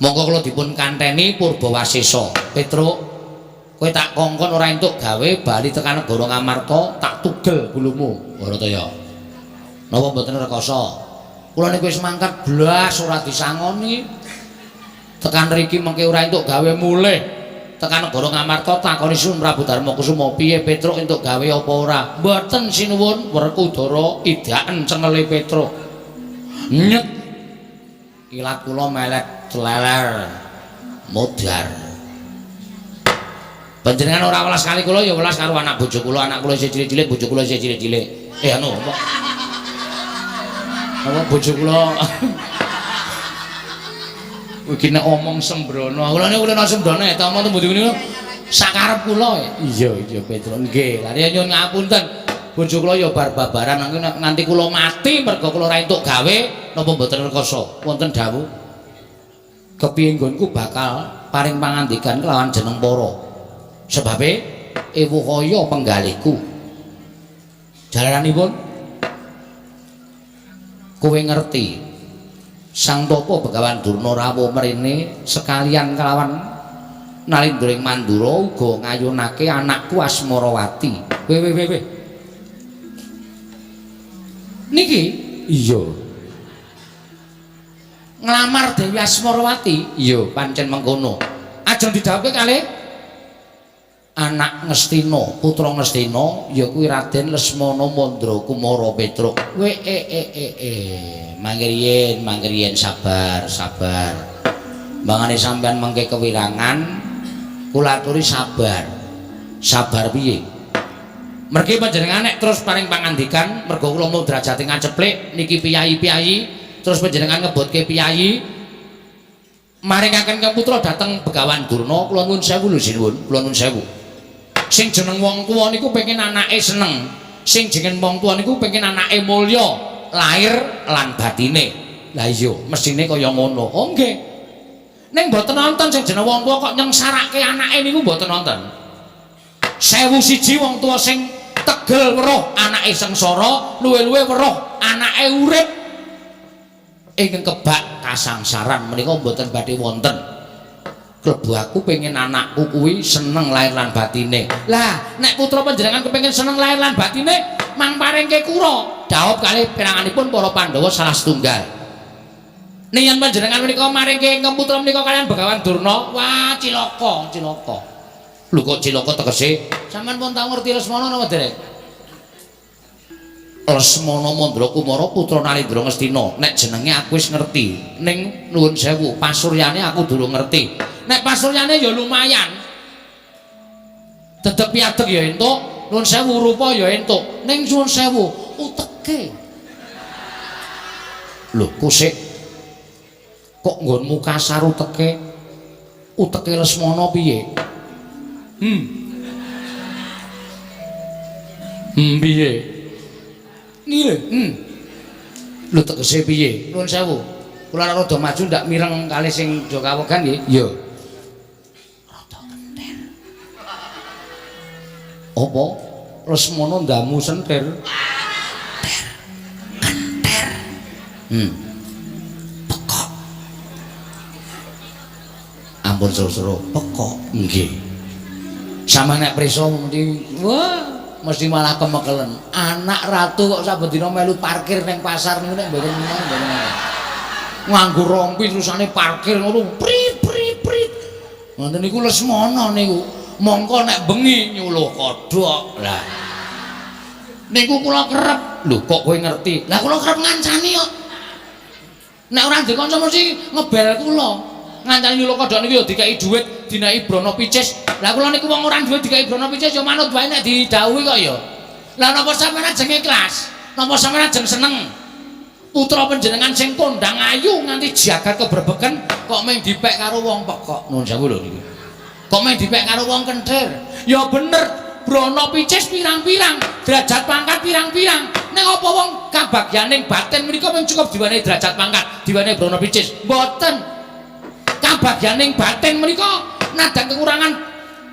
Monggo kula dipun kanteni Purbawasesa. Petruk, kowe tak kongkon ora entuk gawe bali tekan negara Ngamarta, tak tugel bulumu. Bharataya. Napa mboten rekoso? Kula niku wis mangkat blas ora disangoni. Tekan riki mengke ora entuk gawe mulih. Tekan negara Ngamarta takoni Sinuwun Prabu Darma Kusuma piye Petruk entuk gawe apa ora? Mboten sinuwun, Werkudara idaken cengele Petruk. Nyet. Ilat kula melet leler modar. Panjenengan ora welas kali kula ya welas karo anak bojo kula, anak kula isih cilik-cilik, bojo kula isih cilik-cilik. Anu apa? Apa bojo kula? Iki nek omong sembrono. Kula niku kulino sembrono ta omong tembu niku sakarep kula. Iya, iya Petro. Nggih. Lah ya nyuwun ngapunten. Bojo kula ya bar babaran nganti kula mati mergo kula ora entuk gawe napa mboten rekoso. Wonten dawuh. Kepiye nggonku bakal paring pangandikan kelawan jeneng para. Sebabe ewuh kaya penggalihku. Jalaranipun kowe ngerti Sang Tapa Begawan Durna rawuh mrene sekalian kelawan Nalindra ing Mandura uga ngayunake anakku Asmarawati. Weh weh weh weh. Niki iya. Nglamar Dewi Asmarawati? Iya, pancen mengkono. Ajeng didhawuhke kalih anak Ngastina, putra Ngastina ya kuwi Raden Lesmana Mandra Kumara Petruk. We e e e e. Mangkriyen, mangkriyen sabar, sabar. Mangane sampean mengke kewirangan kula aturi sabar. Sabar piye? Mergi panjenengan nek terus paring pangandikan mergo kula mau derajate ngaceplik niki piyayi-piyayi terus panjenengan ngebotke piyayi maringaken ke putra dhateng Begawan Durna kula nuwun sewu lho sinuwun, kula nuwun sewu. Sing jeneng wong tuwa niku pengen anake seneng. Sing jeneng wong tuwa niku pengen anake mulya lahir lan batine. Lah iya, mesthine kaya ngono. Oh nggih. Ning mboten nonton sing jeneng wong tuwa kok nyengsarake anake niku mboten nonton. 1001 wong tuwa sing tegel weruh anake sengsara, luwe-luwe weruh anake urip ingkang kebak kasangsaran menika mboten badhe wonten. Klebu aku pengen anakku kuwi seneng lahir lan batine. Lah, nek putra panjenengan kepengin seneng lahir lan batine, mang paringke kura. Dhawuh kalih peranganipun para Pandhawa salah setunggal. Nek yen panjenengan menika maringke ingkang putra menika kaliyan Begawan Durna, wah cilaka, cilaka. Lho kok cilaka tegese? Sampeyan pun tau ngerti Lesmana napa dereng? Lesmana Mandra Kumara putra Nalindra Ngastina. Nek jenenge aku wis ngerti. Ning nuwun sewu, pasuryane aku durung ngerti. Nek pasuryane ya lumayan. Dedeg piadeg ya entuk, nuwun sewu rupa ya entuk. Ning nuwun sewu uteke. Lho kusik kok nggonmu kasar uteke? Uteke Lesmana piye? Piye? Niki lho, Lho tegese piye? Nuwun sewu. Kula rada maju ndak mireng kalih sing do kawegan nggih. Iya. Rada kentir. Apa? Lesmana ndamu sentir. Kenter. Kenter. Pekok. Ampun seru-seru, pekok. Nggih. Sampeyan nek prisa mesti wah mesti malah kemekelen. Anak ratu kok saben dina melu parkir ning pasar niku nek mboten mboten. Nganggo rompi terusane parkir ngono prit prit prit. Ngoten niku Lesmana niku. Mongko nek bengi nyuluh kodhok. Lah. Niku kula kerep. Lho kok kowe ngerti? Lah kula kerep ngancani kok. Nek ora ndek kanca mesti ngebel kula. Ngancani nyuluh kodhok niku ya dikeki dhuwit, dineki brana picis. Lah kula niku wong ora duwe dikeki brana picis ya manut wae nek didhawuhi kok ya. Lah napa sampeyan ajeng ikhlas? Napa sampeyan ajeng seneng? Putra panjenengan sing kondang ayu nganti jagat kebrebeken kok mung dipek karo wong pekok. Nuwun sewu lho niku. Kok mung dipek karo wong kenthir. Ya bener, brana picis pirang-pirang, derajat pangkat pirang-pirang. Ning apa wong kabagyaning batin menika mung cukup diwenehi derajat pangkat, diwenehi brana picis? Mboten. Kabagyaning batin menika nadyan kekurangan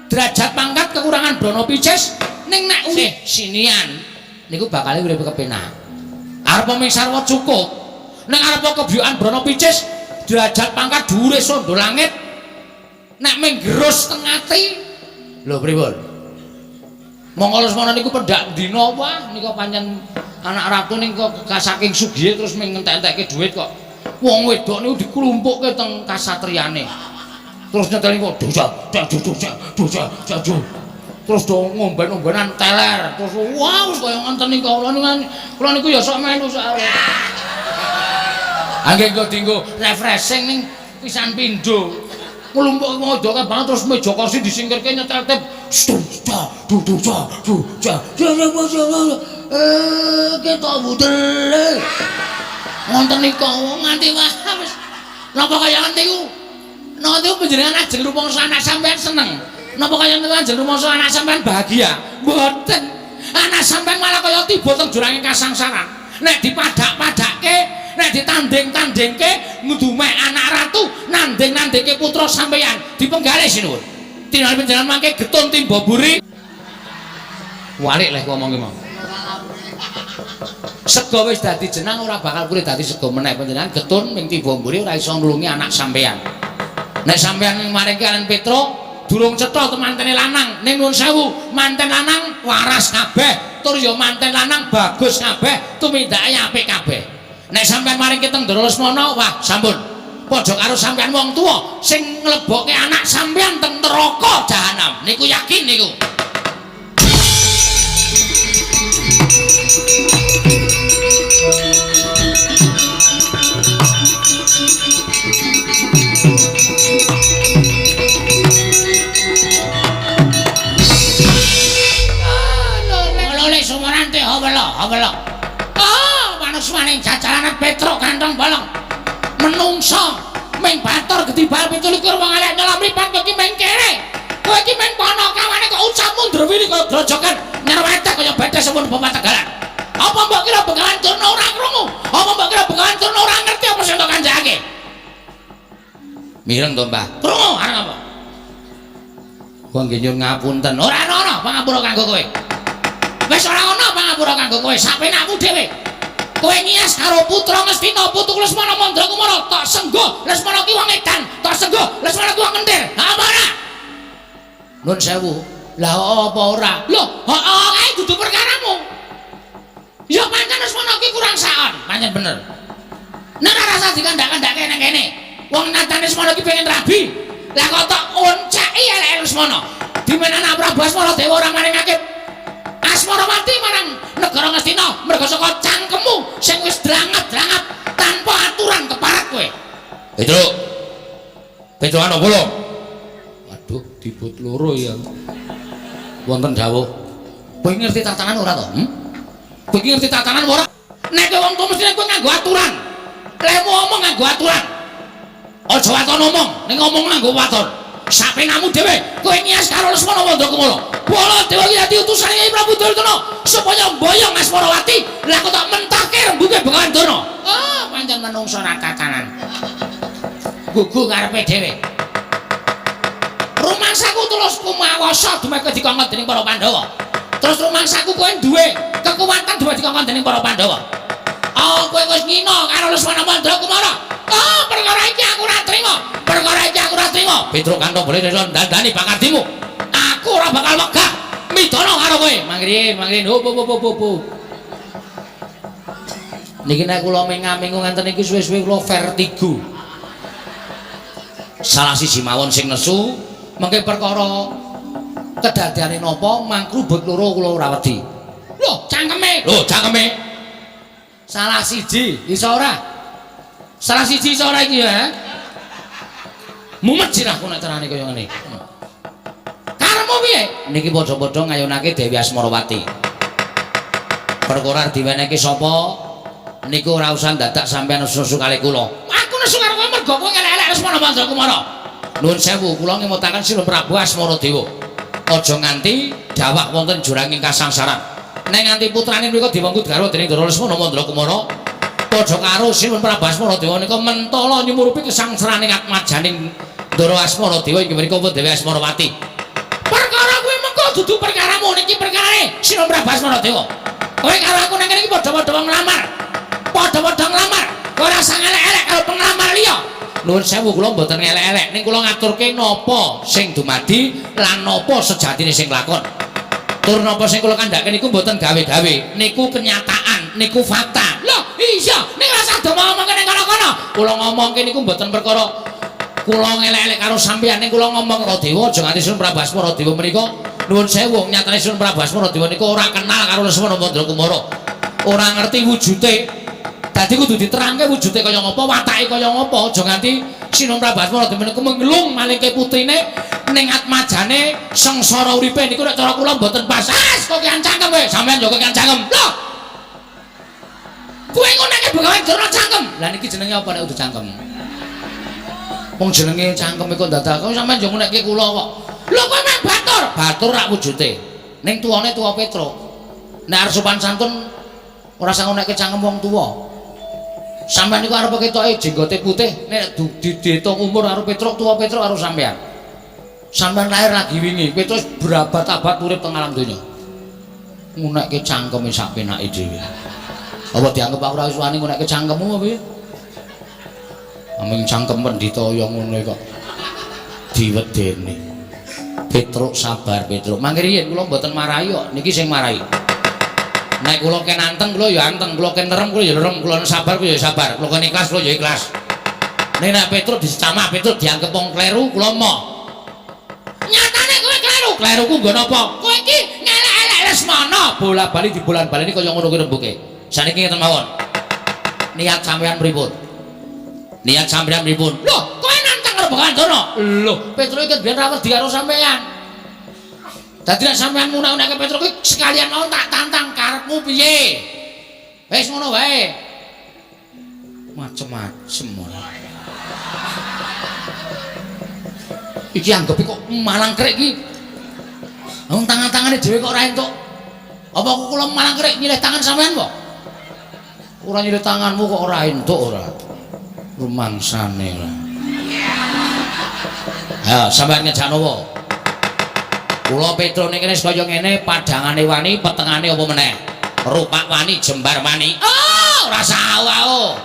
derajat pangkat, kekurangan brana picis, ning nek urip sinian niku bakal urip kepenak. Arep ming sarwa cukup. Nek arep kebyukan brana picis, derajat pangkat dhuwure sondo langit. Nek ming gerus teng ati, lho pripun? Monggo Lesmana niku pendak dina wah nika pancen anak ratu ning kok saking sugihe terus ming ngentek-entekke dhuwit kok. Wong wedok niku diklumpukke teng kasatriyane. Terus nyeteli kok dosa, dosa, dosa, dosa. Terus do ngomben-ombenan teler. Terus wah wis kaya ngoten niku kula niku kula niku ya sok melu sok. Angge engko dienggo refreshing ning pisan pindho. Nglumpukke wong wedok banget terus meja kursi disingkirke nyetel tip Ketok budele. Ngonten nika nganti wah wis napa kaya ngene iku? Napa niku panjenengan ajeng rumangsa anak sampean seneng? Napa kaya niku ajeng rumangsa anak sampean bahagia? Mboten. Anak sampean malah kaya tiba teng jurange kasangsaran. Nek dipadak-padake, nek ditanding-tandingke ngudume anak ratu nanding-nandingke putra sampean dipenggalih sinuwun. Tinal panjenengan mangke getun timba buri. Walik leh ngomong ki mau. Sego wis dadi jenang ora bakal pulih dadi sego meneh panjenengan getun ming tiba mburi ora iso nulungi anak sampean. Nek sampean maringke kalian Petro durung cetha temantene lanang ning nuwun sewu manten lanang waras kabeh tur ya manten lanang bagus kabeh tumindake apik kabeh. Nek sampean maringke teng Ndara Lesmana wah sampun padha karo sampean wong tuwa sing nglebokke anak sampean teng neraka jahanam niku yakin niku. Hawela. Ah, manusmaning jajaranan Petruk kantong bolong. Menungso ming batur gedibal 27 wong elek nyolong mripat kowe iki ming kere. Kowe iki ming ponokawane kok ucapmu ndrewili kaya grojokan nyerwetek kaya bethe semun bapak Tegalan. Apa mbok kira Begawan Durna ora krungu? Apa mbok kira Begawan Durna ora ngerti apa sing tok kandhakake? Mireng to, Mbah? Krungu arep apa? Kok nggih nyuwun ngapunten. Ora ana pangapura kanggo kowe. Wis ora ana pangapura kanggo kowe, sapenakmu dhewe. Kowe ngias karo putra Ngastina putuku Lesmana Mandrakumara, tok senggo Lesmana ki wong edan, tok senggo Lesmana ki wong kentir. Ha apa ora? Nuwun sewu. Lah apa ora? Lho, heeh kae dudu perkaramu. Ya pancen Lesmana ki kurang saon, pancen bener. Nek ora rasa dikandhak-kandhake nang kene. Wong natane Lesmana ki pengen rabi. Lah kok tok onceki eleke Lesmana. Dimana anak Prabu Asmara Dewa ora maringake Asmarawati marang negara Ngastina merga saka cangkemmu sing wis drangat-drangat tanpa aturan keparat kowe. Petruk. Petruk ana kula. Waduh, dibut loro ya. Wonten dawuh. Kowe ngerti tatanan ora to? Kowe ngerti tatanan ora? Nek kowe wong tuwa mesti kowe nganggo aturan. Lehmu omong nganggo aturan. Aja waton omong, ning ngomong nganggo waton. Sapenamu dhewe kowe ngias karo Lesmana Mandrakumara. Baladewa iki dadi utusane Kyai Prabu Duryudana supaya mboyong Asmarawati. Lah kok tak mentahke rembuge Begawan Durna. Oh, pancen menungso ra tatanan. Gugu karepe dhewe. Rumangsaku tulus kumawasa dumeh dikongkon dening para Pandhawa. Terus rumangsaku kowe duwe kekuatan dumeh dikongkon dening para Pandhawa. Oh, kowe wis ngina karo Lesmana Mandrakumara. Oh, perkara iki aku ora trima. Perkara iki aku ora trima. Petruk kantong boleh dandani pakardimu. Aku ora bakal wegah midana karo kowe. Mangrin, mangrin. Hop hop hop hop. Niki nek kula mengamingu ngenten iki suwe-suwe kula vertigo. Salah siji mawon sing nesu mengke perkara kedadeane napa mangkrubut loro kula ora wedi. Lho, cangkeme. Lho, cangkeme. Salah siji iso ora? Salah siji iso ora iki ya? Mumet sirahku nek carane kaya ngene. Karepmu piye? Niki padha-padha ngayunake Dewi Asmarawati. Perkara diwenehke sapa niku ora usah dadak sampean nesu-nesu kalih kula. Aku nesu karo kowe mergo kowe ngelek-elek Lesmana Mandrakumara. Nuwun sewu, kula ngemutaken Sinuwun Prabu Asmara Dewa. Aja nganti dawah wonten juranging kasangsaran. Nek nganti putrane mriku diwengku garwa dening Ndara Lesmana Mandrakumara, padha karo Sinuwun Prabu Asmara Dewa nika mentala nyumurupi kesangsaraning atmajaning Ndara Asmara Dewa inggih menika pun Dewi Asmarawati. Perkara kuwi mengko dudu perkaramu niki perkarane Sinuwun Prabu Asmara Dewa. Kowe karo aku nang kene iki padha-padha wong nglamar. Padha-padha nglamar. Kowe ora usah ngelek-elek karo penglamar liya. Nuwun sewu kula mboten ngelek-elek ning kula ngaturke napa sing dumadi lan napa sejatine sing lakon. Tur napa sing kula kandhake niku mboten gawe-gawe, niku kenyataan, niku fakta. Lho, iya, ning rasa do ngomongke ning kono-kono. Kula ngomongke niku mboten perkara kula ngelek-elek karo sampeyan, ning kula ngomong karo Dewa aja nganti Sinuwun Prabu Asmara Dewa menika nuwun sewu nyatane Sinuwun Prabu Asmara Dewa niku ora kenal karo Lesmana Mandrakumara. Ora ngerti wujute. Dadi kudu diterangke wujute kaya ngapa, watake kaya ngapa, aja nganti Sinuwun Prabu Asmara demen kemenglung malingke putrine ning atmajane sengsara uripe niku nek cara kula mboten pas. Ah, kok kian cangkem kowe, sampean yo kian cangkem. Lho. Kowe ngonekke Begawan Durna cangkem. Lah niki jenenge apa nek udu cangkem? Wong jenenge cangkem iku dadak kok sampean yo ngonekke kula kok. Lho kowe mek batur, batur rak wujude. Ning tuwane tuwa Petruk. Nek arep sopan santun ora usah ngonekke cangkem wong tuwa. Sampeyan niku arep ketoke jenggote putih, nek diitung umur karo Petruk, tuwa Petruk karo sampeyan. Sampeyan lahir lagi wingi, Petruk berabad-abad urip teng alam donya. Ngunekke cangkeme sak penake dhewe. Apa dianggep aku ora wis wani ngunekke cangkemmu apa piye? Aming cangkem pendhita ya ngono kok diwedeni. Petruk sabar Petruk. Mangke riyin kula mboten marahi kok, niki sing marahi. Nek kula ken anteng kula ya anteng, kula ken nerem kula ya nerem, kula sabar kula ya sabar, kula ken ikhlas kula ya ikhlas. Nek nek Petruk dicamah Petruk dianggep wong kleru kula emoh. Nyatane kowe kleru, kleruku nggo napa? Kowe iki ngelek-elek Lesmana, bola-bali dibolan-baleni kaya ngono kuwi rembuke. Saniki ngeten mawon. Niat sampean pripun? Niat sampean pripun? Lho, kowe nantang karo Begawan Durna. Lho, Petruk iki biyen ra wedi karo sampean. Dadi nek sampean ngunek-unekke Petruk kuwi sekalian mawon tak tantang karepmu piye? Wis ngono wae. Macem-macem ora. Iki anggepe kok malang krek iki. Wong tangan-tangane dhewe kok ora entuk. Apa kula malang krek nyilih tangan sampean kok? Ora nyilih tanganmu kok ora entuk ora. Rumangsane ora. Ha, sampean ngejak nopo? Kula Petruk niki wis kaya ngene, padhangane wani, petengane apa meneh? Rupak wani, jembar wani. Oh, ora sawau.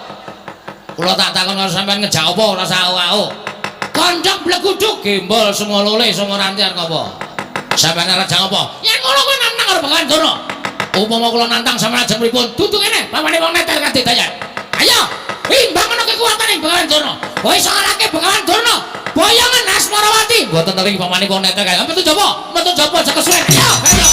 Kula tak takon karo sampean ngejak apa ora sawau. Kondhok bleguduk gembol songo lole songo ranti arep apa? Sampeyan arep jang apa? Yen ngono kowe nantang karo Begawan Durna. Upama kula nantang sampeyan ajeng pripun? Dudu kene, pamane wong netel kadedayan. Ayo, imbang ana kekuatan ing Begawan Durna. Kowe iso ngalahke Begawan Durna. Boyongan Asmarawati. Mboten teli pamane wong netel kaya. Metu jaba, metu jaba aja kesuwen. Ayo, ayo.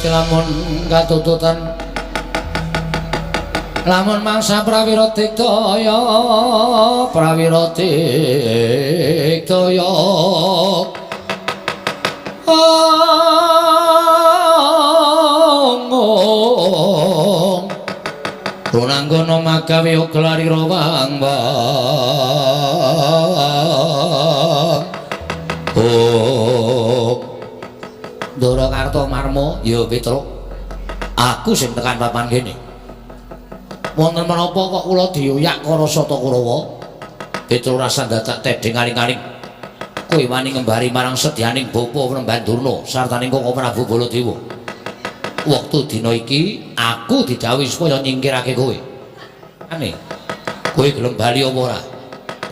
Lamun katututan lamun mangsa prawira diktaya prawira diktaya ong runanggono magawe uglari rawang wang. Ndara Kartomarma, ya Petruk. Aku sing tekan papan kene. Wonten menapa kok kula dioyak karo Sata Kurawa? Petruk rasa dadak tedheng aling-aling. Kowe wani ngembari marang sedyaning bapa Panembahan Durna sartaning Koko Prabu Baladewa. Wektu dina iki aku didhawuhi supaya nyingkirake kowe. Ane. Kowe gelem bali apa ora?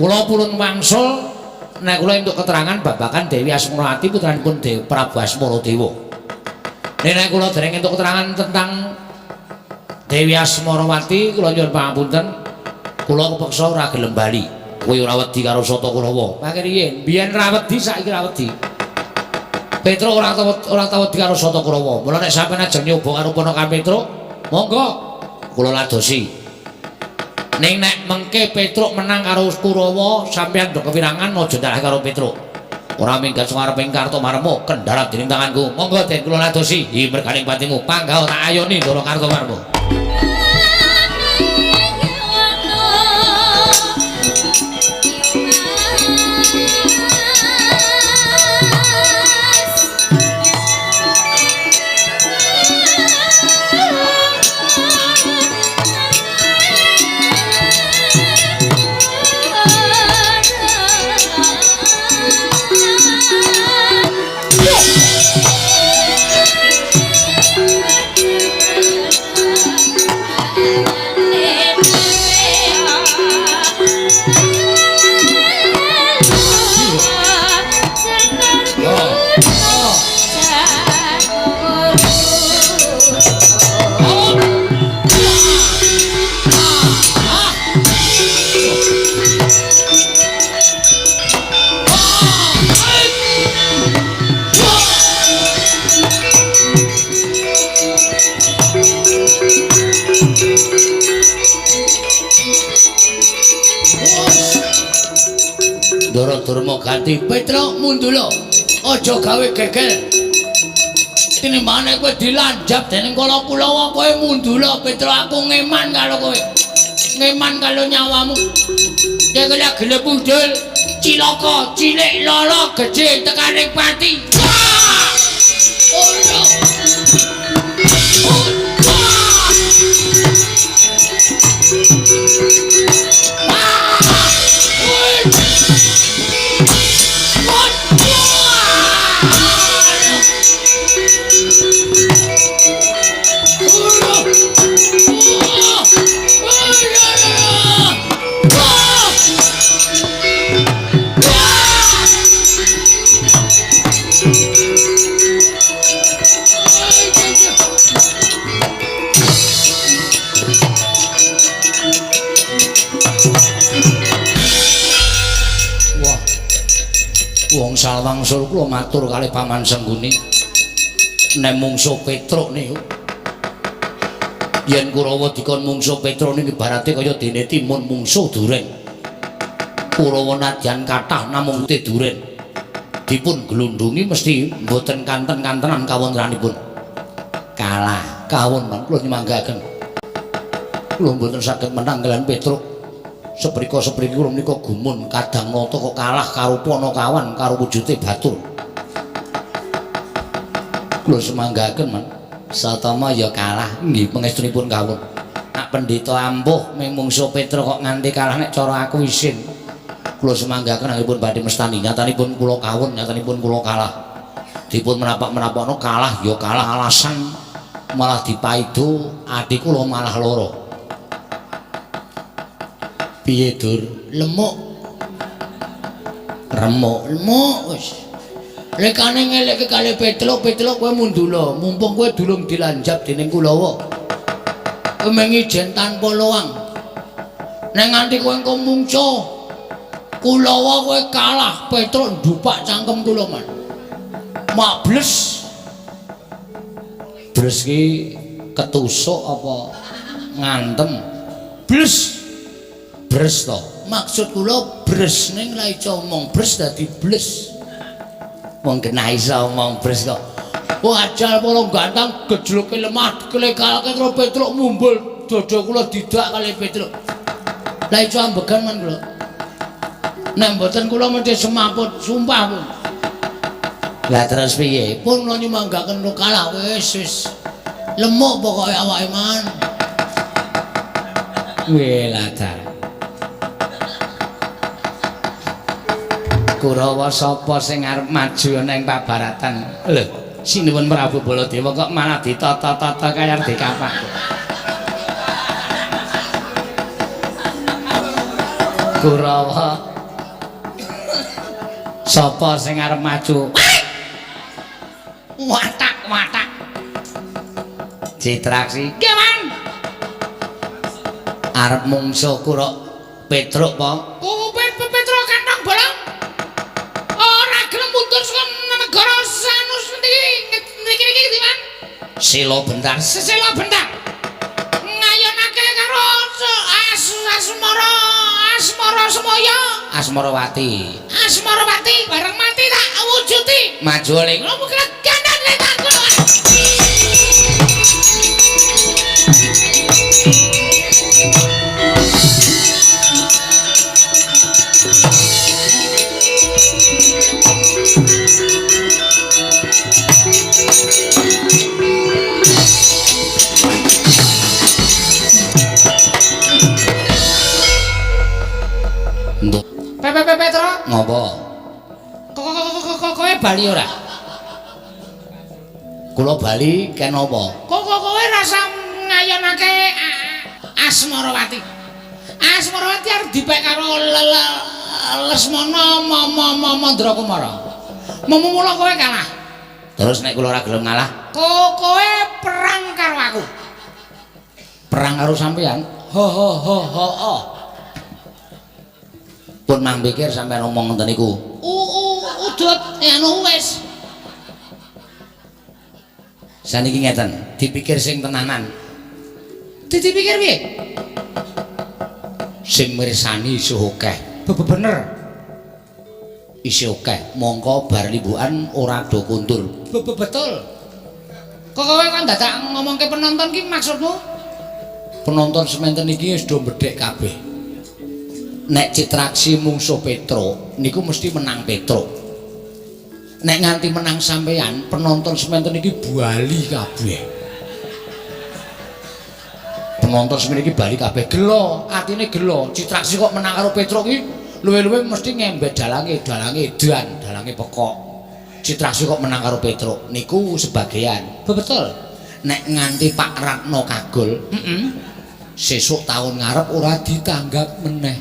Kula purun wangsul nek kula entuk keterangan babagan Dewi Asmarawati putranipun Dewi Prabu Asmaradewa. Nek kula dereng entuk keterangan tentang Dewi Asmarawati, kula nyuwun pangapunten, kula kepeksa ora gelem bali. Kowe ora wedi karo Sata Kurawa. Mangke riyin, biyen ra wedi saiki ra wedi. Petruk ora tau wedi karo Sata Kurawa. Mula nek sampeyan ajeng nyoba karo ponakan Petruk, monggo kula ladosi. Ning nek mengke Petruk menang karo Kurawa, sampeyan do kewirangan aja ndalah karo Petruk. Ora minggat sing Kartomarma kendharat dening tanganku. Monggo den kula ladosi hi merganing patimu. Panggah tak ayoni Ndara Kartomarma. Durma ganti. Petruk mundula. Aja gawe gegel. Tinimbangane kowe dilanjap dening Kala Kulawa kowe mundula Petruk, aku ngeman karo kowe. Ngeman karo nyawamu. Nek kowe gelem mundul, cilaka, cilik lala gedhe tekaning pati. Wah! Ora. Wong salwangsul kula matur kalih Paman Sengguni nek mungsuh Petruk niku yen Kurawa dikon mungsuh Petruk niku ibarate kaya dene timun mungsuh duren. Kurawa nadyan kathah namung te duren dipun glundungi mesti mboten kanten-kantenan kawontenanipun. Kalah kawon man kula nyemanggaken. Kula mboten saged menang kaliyan Petruk. Seprika-sepriki kula menika gumun kadang nata kok kalah karo Panakawan karo wujude batur. Kula semanggaken man. Satama ya kalah nggih pangestunipun kawon. Nak pendhita ampuh ming mungsuh Petruk kok nganti kalah nek cara aku isin. Kula semanggaken anggenipun badhe mestani nyatanipun kula kawon nyatanipun kula kalah. Dipun menapak-menapakno kalah ya kalah alasan malah dipaido ati kula malah lara. Piye Dur? Lemuk. Remuk, lemuk wis. Lekane ngelekke kali Petruk, Petruk kowe mundula, mumpung kowe durung dilanjap dening Kulawa. Kowe mengijen tanpa loang. Nek nganti kowe engko mungsuh Kulawa kowe kalah, Petruk ndupak cangkem kula man. Mak bles. Bles ki ketusuk apa ngantem? Bles. Bres to. Maksud kula bres ning la iso omong bres dadi bles. Wong kena iso omong bres kok. Wah ajal para gantang gejloke lemah klekalke karo Petruk mumbul dada kula didak kali Petruk. La iso ambegan man kula. Nek mboten kula mesti semaput sumpah pun. Lah terus piye? Pun kula nyumanggaken kalah wis wis. Lemuk pokoke awake man. Weh latar. Kurawa sapa sing arep maju ana ing pabaratan? Lho, sinuwun Prabu Baladewa kok malah ditata-tata kaya dikapak. Kurawa sapa sing arep maju? Watak-watak. Citraksi. Nggih, Man. Arep mungsuh Kura Petruk apa? Petruk kantong bolong. Ora gelem mundur saka negara Sanus niki niki niki, Man. Sila bentar, sila bentar. Ngayonake karo Asmara, Asmara Semaya, Asmarawati. Asmarawati bareng mati tak wujuti. Maju ling. Lha kira gandan letan kula. Petro, ngopo? Kowe bali ora? Kula bali ken apa? Kok kowe rasa ngayonake Asmarawati. Asmarawati arep dipek karo Lesmana Mandrakumara. Mula kowe kalah. Terus nek kula ora gelem ngalah? Kowe perang karo aku. Perang karo sampean? Ho ho ho ho ho. Pun mang pikir sampean omong ngoten niku. Udut anu wis. Saniki ngeten, dipikir sing tenanan. Dipikir piye? Sing mirsani isih akeh. Bener. Isih akeh, mongko bar limbukan ora do kondur. Betul. Kok kowe kan dadak ngomongke penonton ki maksudmu? Penonton sementen iki wis do mbedhek kabeh. Nek Citraksi mungsuh Petruk niku mesti menang Petruk. Nek nganti menang sampean, penonton sementen iki bali kabeh. Penonton semene iki bali kabeh gelo, atine gelo. Citraksi kok menang karo Petruk iki luwe-luwe mesti ngembet dalange, dalange edan, dalange pekok. Citraksi kok menang karo Petruk niku sebagian. Betul. Nek nganti Pak Ratno kagol, sesuk taun ngarep ora ditanggap meneh.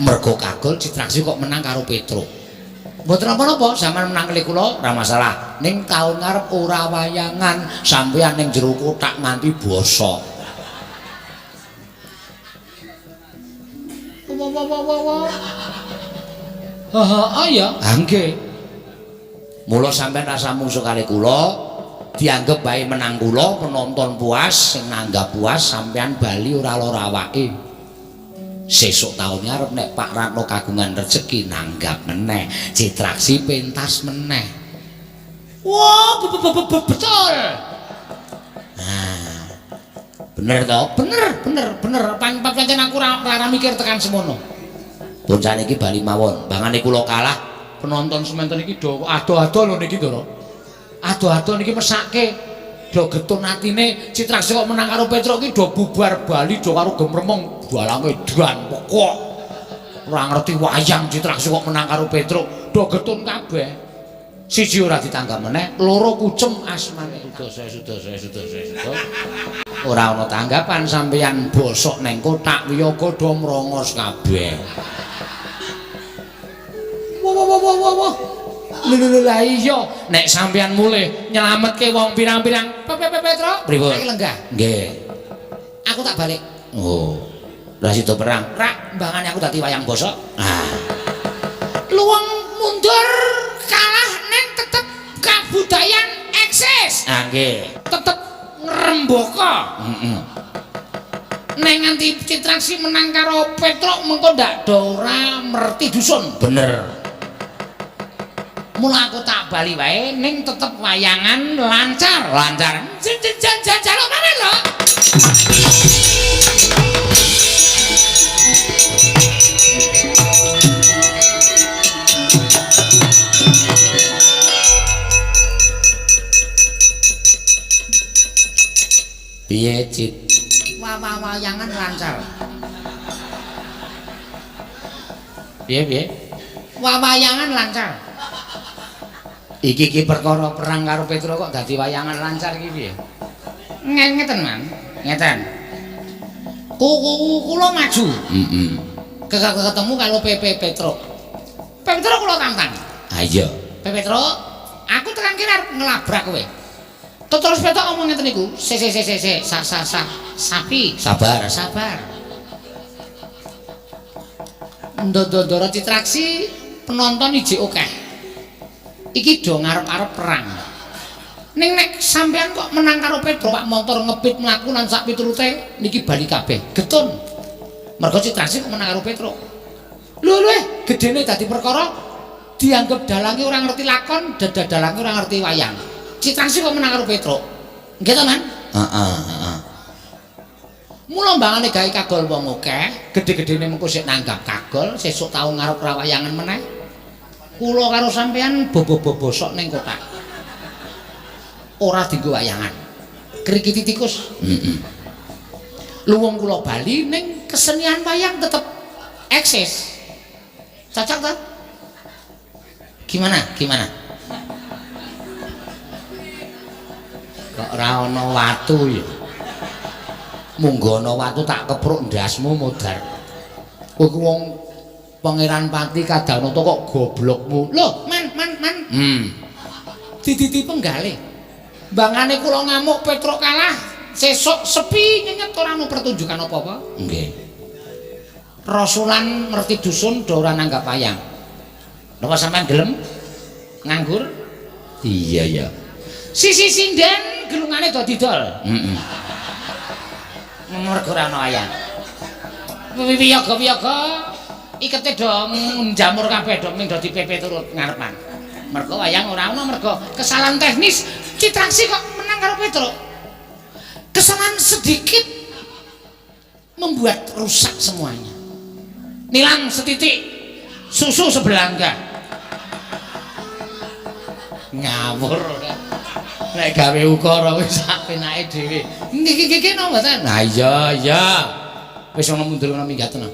Mergo kagol Citraksi kok menang karo Petruk. Mboten napa-napa, sampean menang kali kula ora masalah. Ning taun ngarep ora wayangan, sampean ning jero kothak nganti bosok. Wah wah wah wah wah. Heeh ya. Ha nggih. Mula sampean rasa mungsuh kali kula, dianggep bae menang kula, penonton puas, sing nanggap puas, sampean bali ora lara awake. Sesuk taun ngarep nek Pak Ratno kagungan rejeki nanggap meneh, Citraksi pentas meneh. Wah, betul. Nah, bener to? Bener, bener, bener. Pancen aku ora mikir tekan semono. Pun saniki bali mawon, bangane kula kalah, penonton sementen iki do ado-ado lho niki, Ndara. Ado-ado niki mesake. Do getun atine Citraksi kok menang karo Petruk iki do bubar bali do karo gemremeng balange edan pekok. Ora ngerti wayang Citraksi kok menang karo Petruk, do getun kabeh. Siji ora ditanggap meneh, loro kucem asmane. Sudah sudah sudah sudah. Ora ana tanggapan sampeyan bosok neng kothak wiyaga do mrongos kabeh. Wah wah wah wah wah. Lho lha iya, nek sampeyan mulih nyelametke wong pirang-pirang. Petruk, pripun? Saiki lenggah. Nggih. Aku tak balik. Oh. Lah sida perang. Rak, mbangane aku dadi wayang bosok. Ah. Luwung mundur kalah ning tetep kabudayan eksis. Ah nggih. Tetep ngrembaka. Heeh. Nek nganti Citraksi menang karo Petruk mengko ndak do ora merti dusun. Bener. Mula aku tak bali wae ning tetep wayangan lancar. Lancar. Jaluk pamit lho. Piye Cit? Wayangan lancar. Piye piye? Wayangan lancar. Iki iki perkara perang karo Petruk kok dadi wayangan lancar iki piye? Ngeten, Man. Ngeten. Kula maju. Heeh. Ketemu karo PP Petruk. Petruk kula tantang. Ha iya. Petruk, aku tekan kene arep ngelabrak kowe. Terus Petruk ngomong ngeten niku, se se se se se sa sa sa sapi. Sabar, sabar. Ndoro-ndoro Citraksi penonton ijik akeh. Iki do ngarep-arep perang. Ning nek sampean kok menang karo Petruk, Pak montor ngepit mlaku lan sak piturute niki bali kabeh. Getun. Mergo Citraksi kok menang karo Petruk. Lho lho, gedene dadi perkara dianggep dalange ora ngerti lakon, dalange ora ngerti wayang. Citraksi kok menang karo Petruk. Nggih to, Man? Heeh, heeh. Mula mbangane gawe kagol wong akeh, gedhe-gedhene mengko sik nanggap kagol, sesuk tau ngarep ra wayangan meneh. Kula karo sampean bobo-bobo sok ning kothak. Ora dienggo wayangan. Krikiti tikus. Heeh. Luwung kula bali ning kesenian wayang tetep eksis. Cocok ta? Gimana? Gimana? Kok ora ana watu ya? Munggo ana watu tak kepruk ndasmu modar. Kowe ku wong Pangeran Pati Kadanata kok goblokmu. Lho, Man, man, man. Diditi penggalih. Mbangane kula ngamuk Petruk kalah, sesuk sepi nyenyet ora ono pertunjukan apa-apa. Nggih. Rasulan merti dusun do ora nanggap wayang. Napa sampean gelem nganggur? Iya, iya. Sisi sinden gelungane do didol. Heeh. Mergo ora ono wayang. Wiyaga-wiyaga Ikete do njamur kabeh do ming do dipepe turut ngarepan. Mergo wayang ora ono mergo kesalahan teknis Citraksi kok menang karo Petruk. Kesalahan sedikit membuat rusak semuanya. Nilang setitik, susu sebelangga. Ngawur ora. Nek gawe ukara wis sak penake dhewe. Nggih nggih nggih napa mboten? Nah iya iya. Wis ana mundur ana minggat tenan.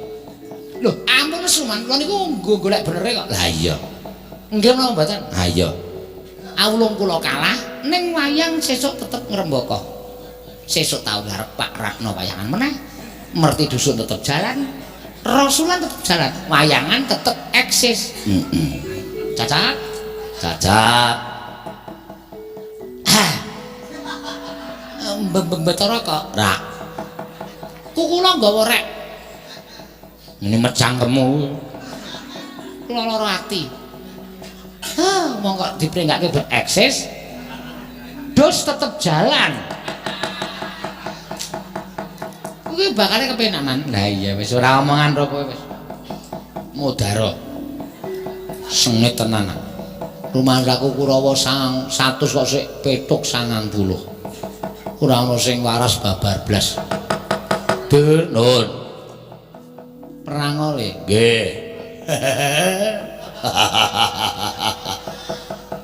Lho, ampun Suman, kula niku nggo golek benere kok. Lah iya. Nggih napa mboten? Ha iya. Awulung kula kalah ning wayang sesuk tetep ngrembaka. Sesuk tau garep Pak Ratno wayangan meneh. Merti dusun tetep jalan, Rasulan tetep jalan, wayangan tetep eksis. Heeh. Cacat? Cacat. Hah. Mbetara kok. Ra. Kula nggawa rek. Ngene mecangkemmu. Kula lara ati. Hah, wong kok dipringgake bereksis. Dos tetep jalan. Kuwi bakale kepenak man. Lah iya wis ora omongan ro kowe wis. Mudara. Sengit tenan. Rumangsaku Kurawa 100 kok sik petuk 90. Ora ono sing waras babar blas. Dur, nun. Perang oleh. Nggih.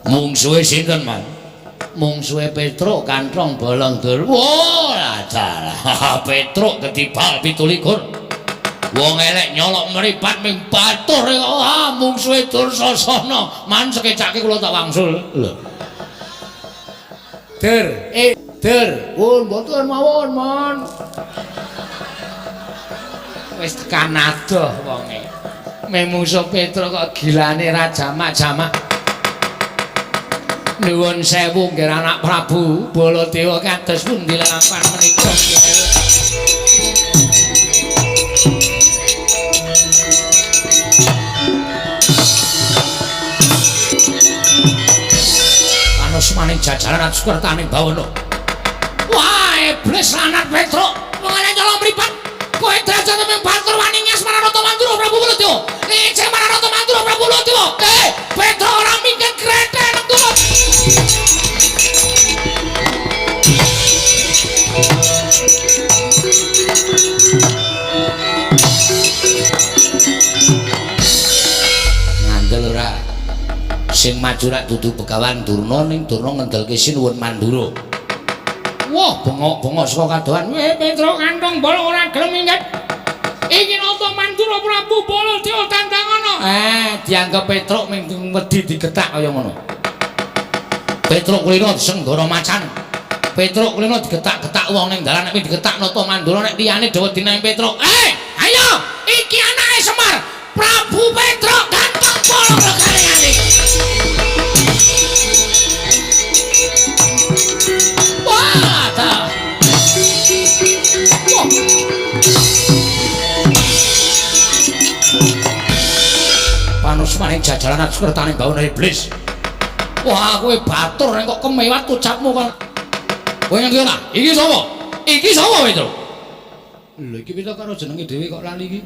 Mungsuhe sinten, Man? Mungsuhe Petruk kanthong bolong dur. Wah, dalah. Petruk ketibal 27. Wong elek nyolok mripat ming batur kok. Ah, mungsuhe Dursasana. Man sekecake kula tak wangsul. Lho. Dur, dur. Pun mboten mawon, Man. Wis tekan adoh wonge. Mung Petruk kok gilane ra jamak-jamak. Nuwun sewu nggih anak Prabu Baladewa kados pundi lelampahan menika. Anusmaning jajaran Asukertaning bawana. Wah, iblis lanat Petruk, wong elek nyolong mripat. Kowe derajate mung batur wani Ngasmaranata Mandura Prabu Baladewa. Ece Maranata Mandura Prabu Baladewa. Petruk ora minggat kreten turut. Ngandel ora sing maju rak dudu Begawan Durna ning Durna ngendelke Sinuwun Mandura. Wah, bengok-bengok saka kadohan. Weh, Petruk kanthong bolong ora gelem minggat. Iki nata Mandura Prabu Baladewa tandangana. Dianggep Petruk ming wedi digetak kaya ngono. Petruk kulino disenggara macan. Petruk kulino digetak-getak wong ning dalan nek digetak nata Mandura nek liyane do wedi nang Petruk. Ayo, iki anake Semar, Prabu Petruk kanthong bolong regarengane. Wah, ta. Wah. Panusmaning jajaran Asukertaning bawana iblis. Wah, kowe batur nek kok kemewat ucapmu kok. Kowe ngerti ora? Iki sapa? Iki sapa, Petruk? Lho, iki Petruk karo jenenge dhewe kok lali iki.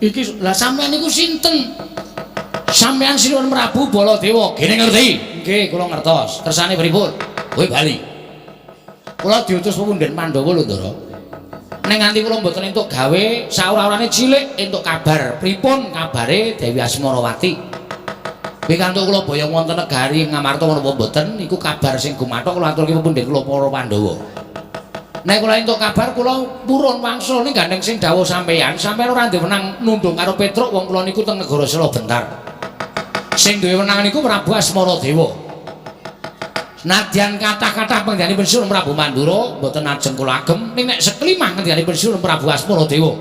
Iki lah sampean niku sinten? Sampean Sinuwun Prabu Baladewa. Gene ngerti? Nggih, kula ngertos. Kersane pripun? Kowe bali. Kula diutus pepunden Pandhawa lho, Ndara. Ning nganti kula mboten entuk gawe saura-urane cilik entuk kabar. Pripun kabare Dewi Asmarawati? Pikantuk kula boyong wonten negari Ngamarta menapa mboten niku kabar sing gumathok kula aturke pepunden kula para Pandhawa. Nek kula entuk kabar kula purun wangsul ning gandeng sing dawuh sampeyan, sampeyan ora duwe wenang nundung karo Petruk wong kula niku teng negara Sela Bentar. Sing duwe wenang niku Prabu Asmaradewa. Nadyan kathah-kathah panjenenganipun Sinuwun Prabu Mandura mboten ajeng kula agem ning nek seklimah ngendikanipun Sinuwun Prabu Asmaradewa.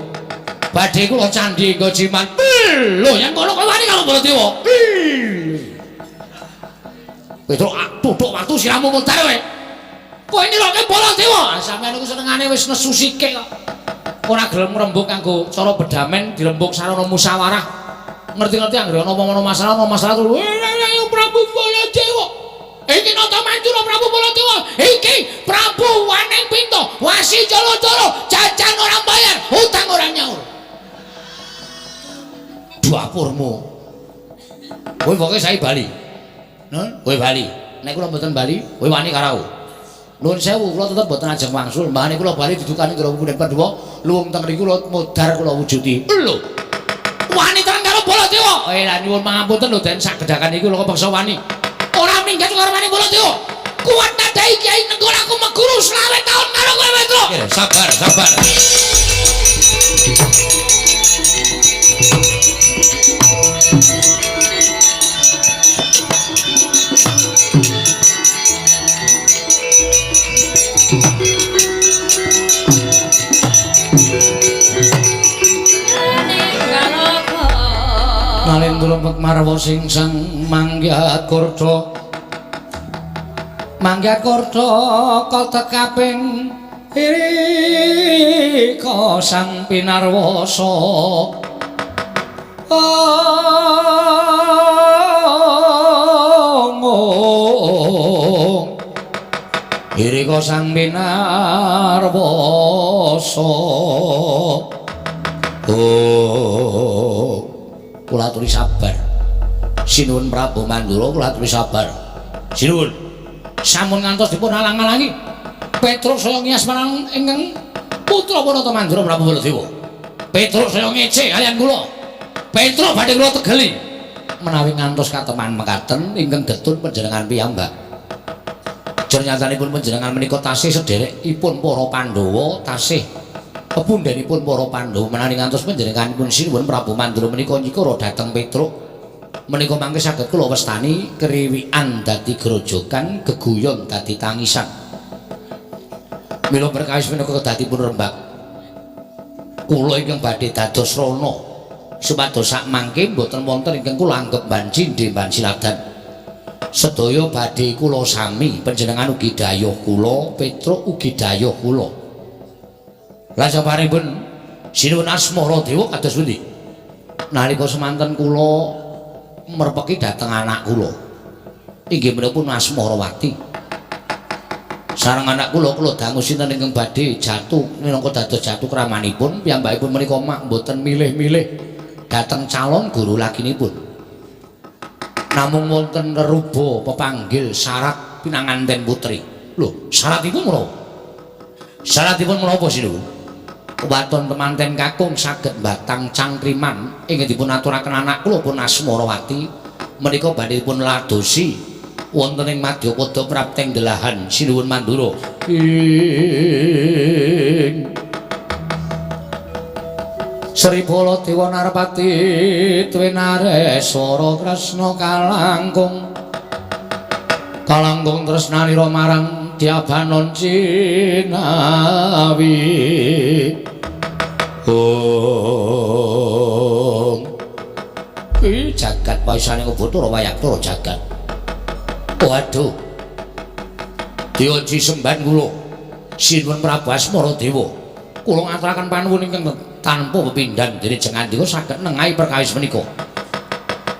Badhe kula candhi nggo jimat. Lho, yen kono kowe wani karo Baladewa. Petruk tutuk waktu siramu mutar kowe. Kowe niroke Baladewa. Sampeyan niku senengane wis nesu sikik kok. Ora gelem ngrembug kanggo cara bedamen dirembug sarana musyawarah. Ngerti-ngerti anggere ana apa-apa masalah ana masalah terus Prabu Baladewa. Iki nata Mandura Prabu Baladewa. Iki Prabu Waning Pinto, wasi jala-jala, jajan ora bayar, hutang ora nyaur. Dapurmu. Kowe pokoke saiki bali. Nun, kowe bali. Nek kula mboten bali, kowe wani karo aku. Nuwun sewu, kula tetep mboten ajeng wangsul. Mbahane kula bali didukani Ndra Pandhawa, luwung teng mriku kula modar kula wujudi. Lho. Wani tenan karo Baladewa. Eh, lah nyuwun pangapunten lho Den, sak gedhakan iki kula kepeksa wani. Ora minggat karo wani Baladewa. Kuat nadai Kyai Nenggol aku meguru 25 taun karo kowe Petruk. Sabar, sabar. Nalendra Marwa sing sang manggihat kurda. Manggihat kurda katekaping irika sang pinarwasa. Ong irika sang pinarwasa. Oh, kula aturi sabar. Sinuwun Prabu Mandura kula aturi sabar. Sinuwun. Sampun ngantos dipun alang-alangi. Petruk saya ngiyas marang ingkang putra Panata Mandura Prabu Baladewa. Petruk saya ngece kaliyan kula. Petruk badhe kula tegeli. Menawi ngantos kateman mekaten ingkang getun panjenengan piyambak. Jernyatanipun panjenengan menika tasih sederekipun para Pandhawa, tasih pepundhenipun para Pandhawa. Menawi ngantos panjenenganipun Sinuwun Prabu Mandura menika nyikara dhateng Petruk menika mangke saged kula wastani kriwikan dadi grojogan, geguyon dadi tangisan. Mila perkawis menika kedadipun rembag kula ingkang badhe dados rana supados sak mangke mboten wonten ingkang kula anggep banci ndemban siladan. Sedaya badhe kula sami, panjenengan ugi dayuh kula, Petruk ugi dayuh kula. Lah saparipun Sinuwun Asmara Dewa kados pundi? Nalika semanten kula merpeki dhateng anak kula. Inggih menika pun Asmarawati. Sareng anak kula kula dangu sinten ingkang badhe jatuh minangka dados jatuh kramanipun, piyambakipun menika mak mboten milih-milih dhateng calon guru laginipun. Namung wonten reruba pepanggil syarat pinanganten putri. Lho, syaratipun menapa? Syaratipun menapa Sinuwun? Waton temanten kakung saged batang cangkriman ingkang dipun aturaken anak kula pun Asmarawati menika badhe dipun ladosi wonten ing madyapada prapteng delahan Sinuwun Mandura. Ing Sri Baladewa Narpati Twinareswara Kresna kalangkung kalangkung tresnanira marang Dyabanon Cinawi. Om iki jagat paisane Bathara Wayang jagat. Waduh. Dioji semban kula Sinuwun Prabu Asmara Dewa. Kula ngaturaken panuwun ingkang tanpa pepindhan dene jengandika saged nengahi perkawis menika.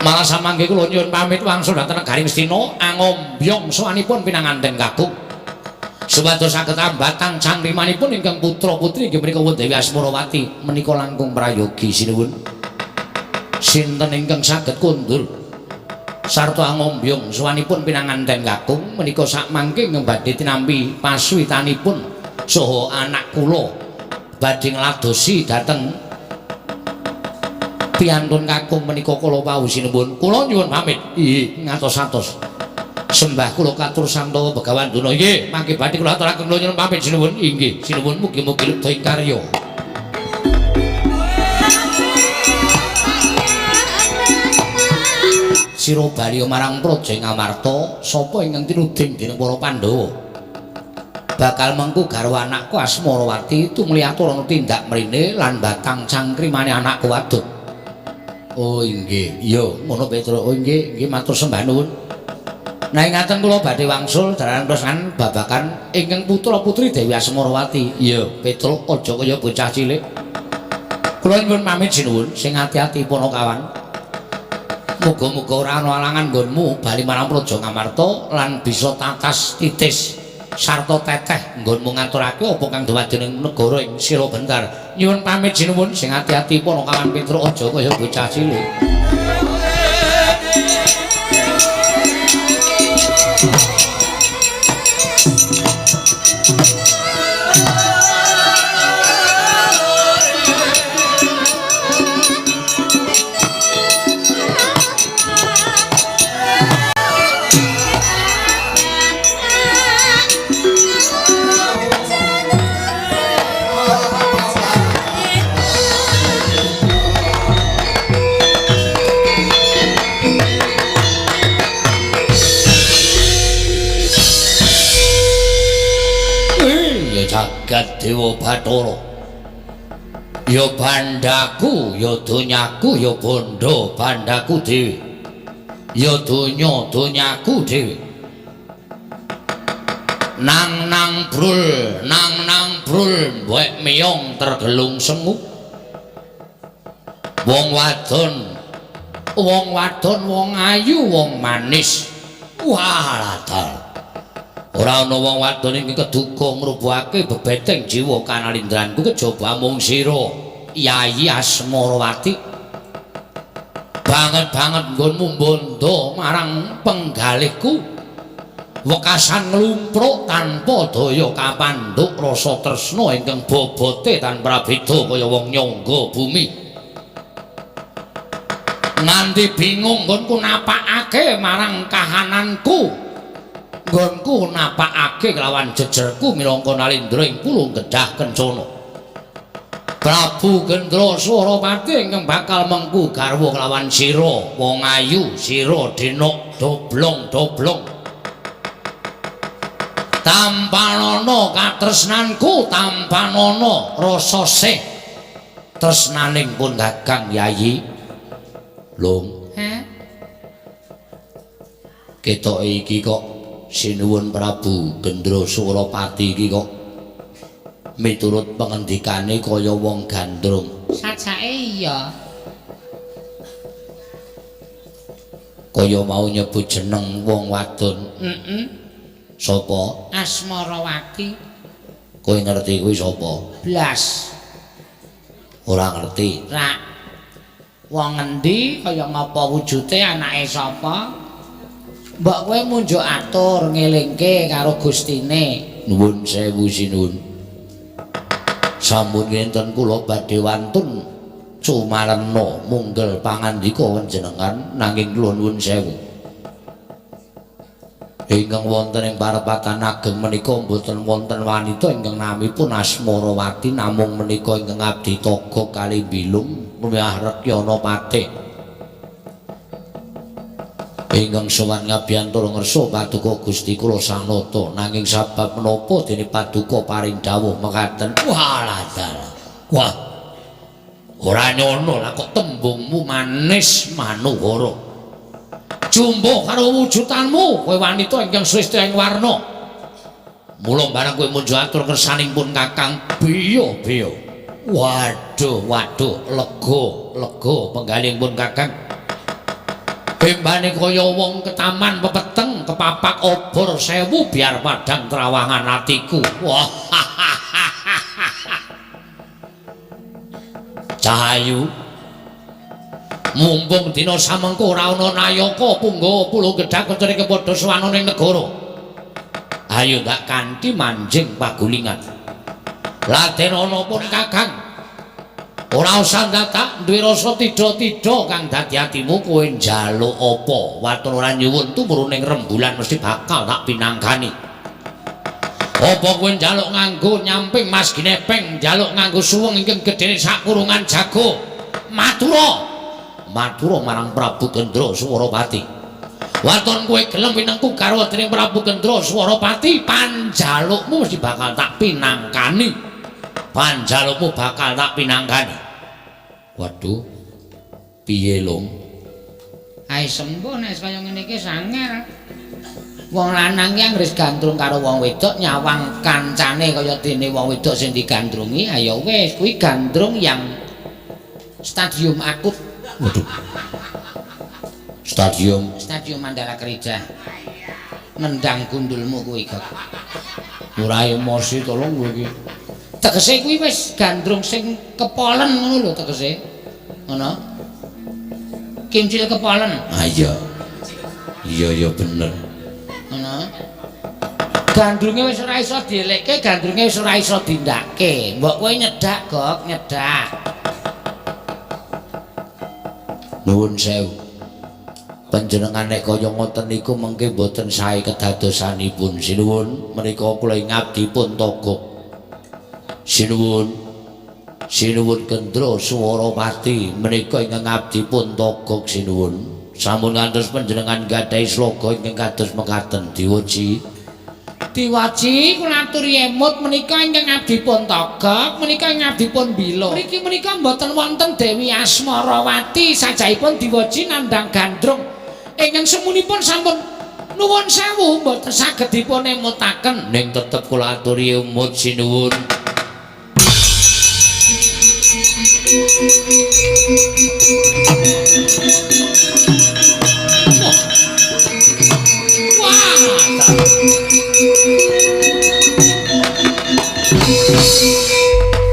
Malah samangke kula nyuwun pamit wangsul dhateng negari Ngastina angombyong sowanipun pinanganten kakung. Supados saged ambatang cangkrimanipun ingkang putra-putri inggih menika Dewi Asmarawati menika langkung prayogi sinuwun. Sinten ingkang saged kondur sarta angombyong sowanipun pinanganten kakung menika sakmangke ingkang badhe tinampi pasuwitanipun saha anak kula badhe ngladosi dhateng piantun kakung menika kala wau sinuwun. Kula nyuwun pamit. Inggih, ngatos-atos. Sembah kula katur samtawa Begawan Duna. Nggih, mangke badhe kula aturaken kula nyuwun pamit sinuwun. Inggih, sinuwun mugi-mugi ledha ing karya. Sira bali marang Praja Ngamarta, sapa ingkang tinuding dening para Pandhawa? Bakal mengku garwa anakku Asmarawati tumuli aturana tindak mrene lan batang cangkrimane anakku wadon. Oh inggih, iya ngono Petruk. Oh inggih, inggih matur sembah nuwun. Nah ingaten kula badhe wangsul dararan presan babakan ingkang putra-putri Dewi Asmarawati. Iya, Petruk aja kaya bocah cilik. Kula nyuwun pamit sinuwun, sing ati-ati Panakawan. Muga-muga ora ana alangan nggonmu bali marang Praja Ngamarta lan bisa tatas titis sarta teteh nggonmu ngaturake apa kang dumadi ning negara ing Sira Bentar. Nyuwun pamit sinuwun, sing ati-ati Panakawan Petruk aja kaya bocah cilik. Jagat Dewa Bathara. Ya bandhaku, ya donyaku, ya bondo bandhaku dhewe. Ya donya donyaku dhewe. Nang nang brul, nang nang brul, mbek miyong tergelung sengu. Wong wadon, wong wadon, wong ayu, wong manis. Wah, ladal. Ora ana wong wadon ing keduga ngrubuhake bebeteng jiwa kanalindranku kejaba mung sira, Yayi Asmarawati. Banget-banget nggonmu bondo marang penggalihku. Wekasan nglumpruk tanpa daya kapandhuk rasa tresna ingkang bobote tanpa beda kaya wong nyangga bumi. Nganti bingung nggonku napakake marang kahananku. Nggonku napakake kelawan jejerku minangka nalindra ing pulung gedhah kencana. Prabu Gendra Surapati ingkang bakal mengku garwa kelawan sira wong ayu sira denok doblong-doblong. Tampanana katresnanku, tampanana rasa sih tresnaning pun Kakang Yayi. Lung. Heh. Ketoke iki kok sinuwun Prabu Gendra Surapati iki kok miturut pengendikane kaya wong gandrung. Sajake iya. Kaya mau nyebut jeneng wong wadon. Heeh. Sapa? Asmarawati. Kowe ngerti kuwi sapa? Blas. Ora ngerti. Rak. Wong ngendi kaya ngapa wujute anake sapa? Mbok kowe munjuk atur ngelingke karo gustine. Nuwun sewu sinuwun. Sampun ngenten kula badhe wantun cumarena munggel pangandika panjenengan nanging kula nuwun sewu. Ingkang wonten ing parepatan ageng menika mboten wonten wanita ingkang namipun Asmarawati namung menika ingkang abdi toga kali bilung miwah rekyana patih. Ingkang sowan ngabiyantara ngersa paduka Gusti kula Sanata nanging sabab menapa dene paduka paring dawuh mekaten. Walah dalah. Wah. Ora nyono lah kok tembungmu manis manuhara. Jumbo karo wujudanmu kowe wanita ingkang sresta ing warna. Mula barang kowe munjuk atur kersaning pun Kakang biyo-biyo. Waduh, waduh, lega, lega penggalih pun Kakang. Bembane kaya wong ketaman pepeteng kepapak obor sewu biar padang trawangan atiku. Wah. Cahayu. Mumpung dina samengko ora ana nayaka punggawa pulung gedhak kancane kepadha sowan ning negara. Ayo ndak kanthi manjing pagulingan. Laden ana pun Kakang. Ora usah dadak duwe rasa tidha-tidha kang dadi atimu kowe njaluk apa? Waton ora nyuwun tumurun ning rembulan mesti bakal tak pinangkani. Apa kowe njaluk nganggo nyamping Mas Ginepeng, njaluk nganggo suweng ingkang gedene sak kurungan jago. Matura. Matura marang Prabu Gendra Surapati. Waton kowe gelem winengku garwa dening Prabu Gendra Surapati, panjalukmu mesti bakal tak pinangkani. Panjalukmu bakal tak pinangkani. Waduh. Piye, Lung? Ae sembuh nek kaya ngene iki sangel. Wong lanang ki anggere gandrung karo wong wedok nyawang kancane kaya dene wong wedok sing digandrungi, ayo wis kuwi gandrung yang stadium akut. Waduh. Stadium Stadium Mandala Kerja. Nendang gundulmu kuwi kok. Ora emosi tolong kowe iki. Tegese kuwi wis gandrung sing kepolen ngono lho tegese. Ngono. Kimcil kepolen. Ah iya. Iya ya bener. Ngono. Gandrunge wis ora iso dielekke, gandrunge wis ora iso dindake. Mbok kowe nyedak, Gok, nyedak. Nuwun sewu. Panjenengan nek kaya ngoten niku mengke mboten sae kedadosanipun. Sinuwun, menika kula ngabdi pun Togok. Sinuwun. Sinuwun Kendra Swarawati menika ingkang ngabdi pun Togok sinuwun. Sampun ngantos panjenengan gadhahi sloga ingkang kados mekaten diwaji. Diwaji kula aturi emut menika ingkang abdi pun Togok, menika ingkang abdi pun Bila. Mriki menika mboten wonten Dewi Asmarawati, sajahipun diwaji nandhang gandrung. Ingkang semunipun sampun nuwun sewu mboten saged dipun emutaken. Ning tetep kula aturi emut sinuwun.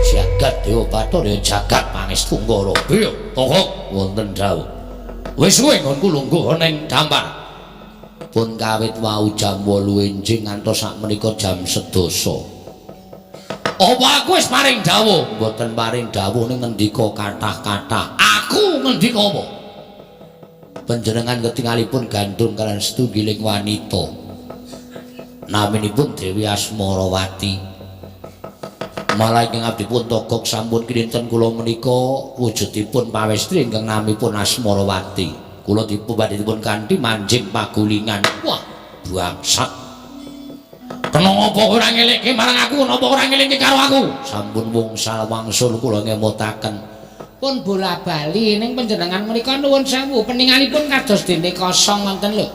Jagat Dewa Bathara jagat Pangestu Nggara. Iya, Togok wonten dawuh. Wis suwe nggonku lungguh ning dampar. Pun kawit wau jam 8 enjing ngantos sakmenika jam 10. Apa aku wis paring dawuh? Mboten paring dawuh ning ngendika kathah-kathah. Aku ngendika apa? Panjenengan ketingalipun gandrung kaliyan setunggiling wanita. Naminipun Dewi Asmarawati. Malah ingkang abdi pun Togok sampun kinten kula menika wujudipun pawestri ingkang namipun Asmarawati. Kula dipun badhe dipun kanthi manjing pagulingan. Wah, bangsat. Kena ngapa ora ngelekke marang aku, napa ora ngelingke karo aku? Sampun wungsal wangsul kula ngemutaken. Pun bola-bali ning panjenengan menika nuwun sewu peningalipun kados dene kosong wonten lho.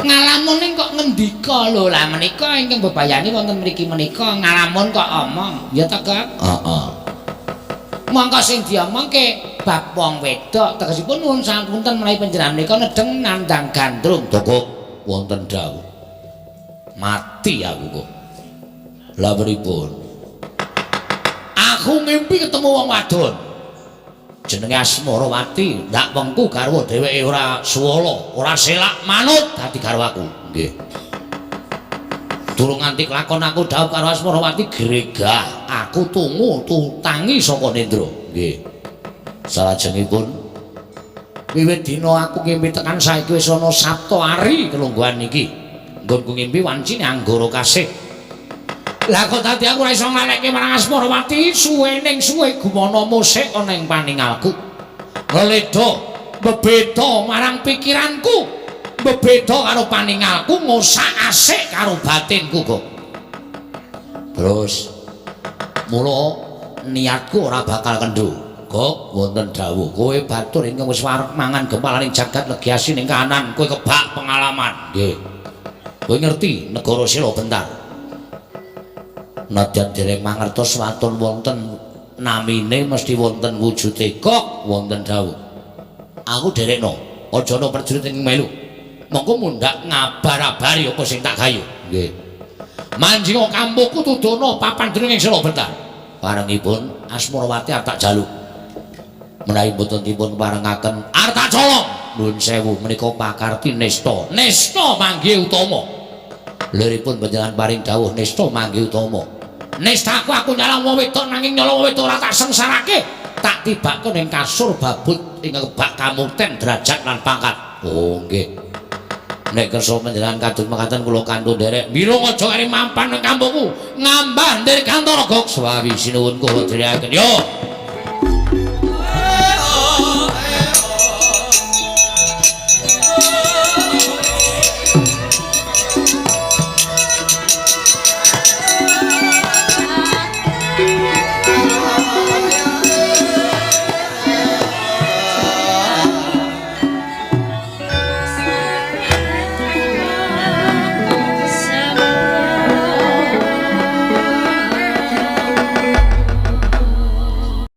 Ngalamun ning kok ngendika lho, lah menika ingkang bebayani wonten mriki menika ngalamun kok omong. Ya ta, Kak? Heeh. Mongko sing diomongke bab wong wedok, tegesipun nuwun sapunten menawi panjenengan menika nedheng nandhang gandrung. Togok wonten dawuh. Mati aku kok. Lah pripun? Aku ngimpi ketemu wong wadon. Jenenge Asmarawati, ndak wengku garwa dheweke ora suwala, ora selak manut dadi garwaku. Nggih. Durung nganti kelakon aku dhawuh karo Asmarawati gregah, aku tungu tutangi saka Nendra. Nggih. Salajengipun wiwit dina aku ngimpi tekan saiki wis ana Sabta Ari kelungguhan iki. Nggonku ngimpi wancine Anggara Kasih. Lah kok dadi aku ora iso ngalekke marang Asmarawati, suwe ning suwe gumana musik ana ing paningalku. Ngledha bebeda marang pikiranku, bebeda karo paningalku, ngosak-asik karo batinku kok. Terus mula niatku ora bakal kendho. Kok wonten dawuh, kowe batur ingkang wis wareg mangan gempalaning jagat legi asin ing kanan, kowe kebak pengalaman. Nggih. Kowe ngerti negara Sela Bentar. Nadyan dereng mangertos waton wonten namine mesti wonten wujude. Kok wonten dawuh. Aku derekno, aja ana prajurit ing melu. Monggo mundhak ngabar-abari apa sing tak gayu. Nggih. Manjinga kampungku tudono papan dening ing Sela Bentar. Parengipun Asmarawati arep tak jaluk. Menawi mboten dipun parengaken arep tak colong. Nuwun sewu menika pakarti nista. Nista manggih utama. Liripun panjenengan paring dawuh nista manggih utama. Nistaku aku nyolong wong wedok nanging nyolong wong wedok ora tak sengsarake. Tak tibake ning kasur babut ing kebak kamukten derajat lan pangkat. Oh nggih. Nek kersa panjenengan kados mekaten kula kantun nderek. Mirung aja kari mampan ning kampungku. Ngambah ndir kantara gok swawi sinuwun kula dherekaken. Yo.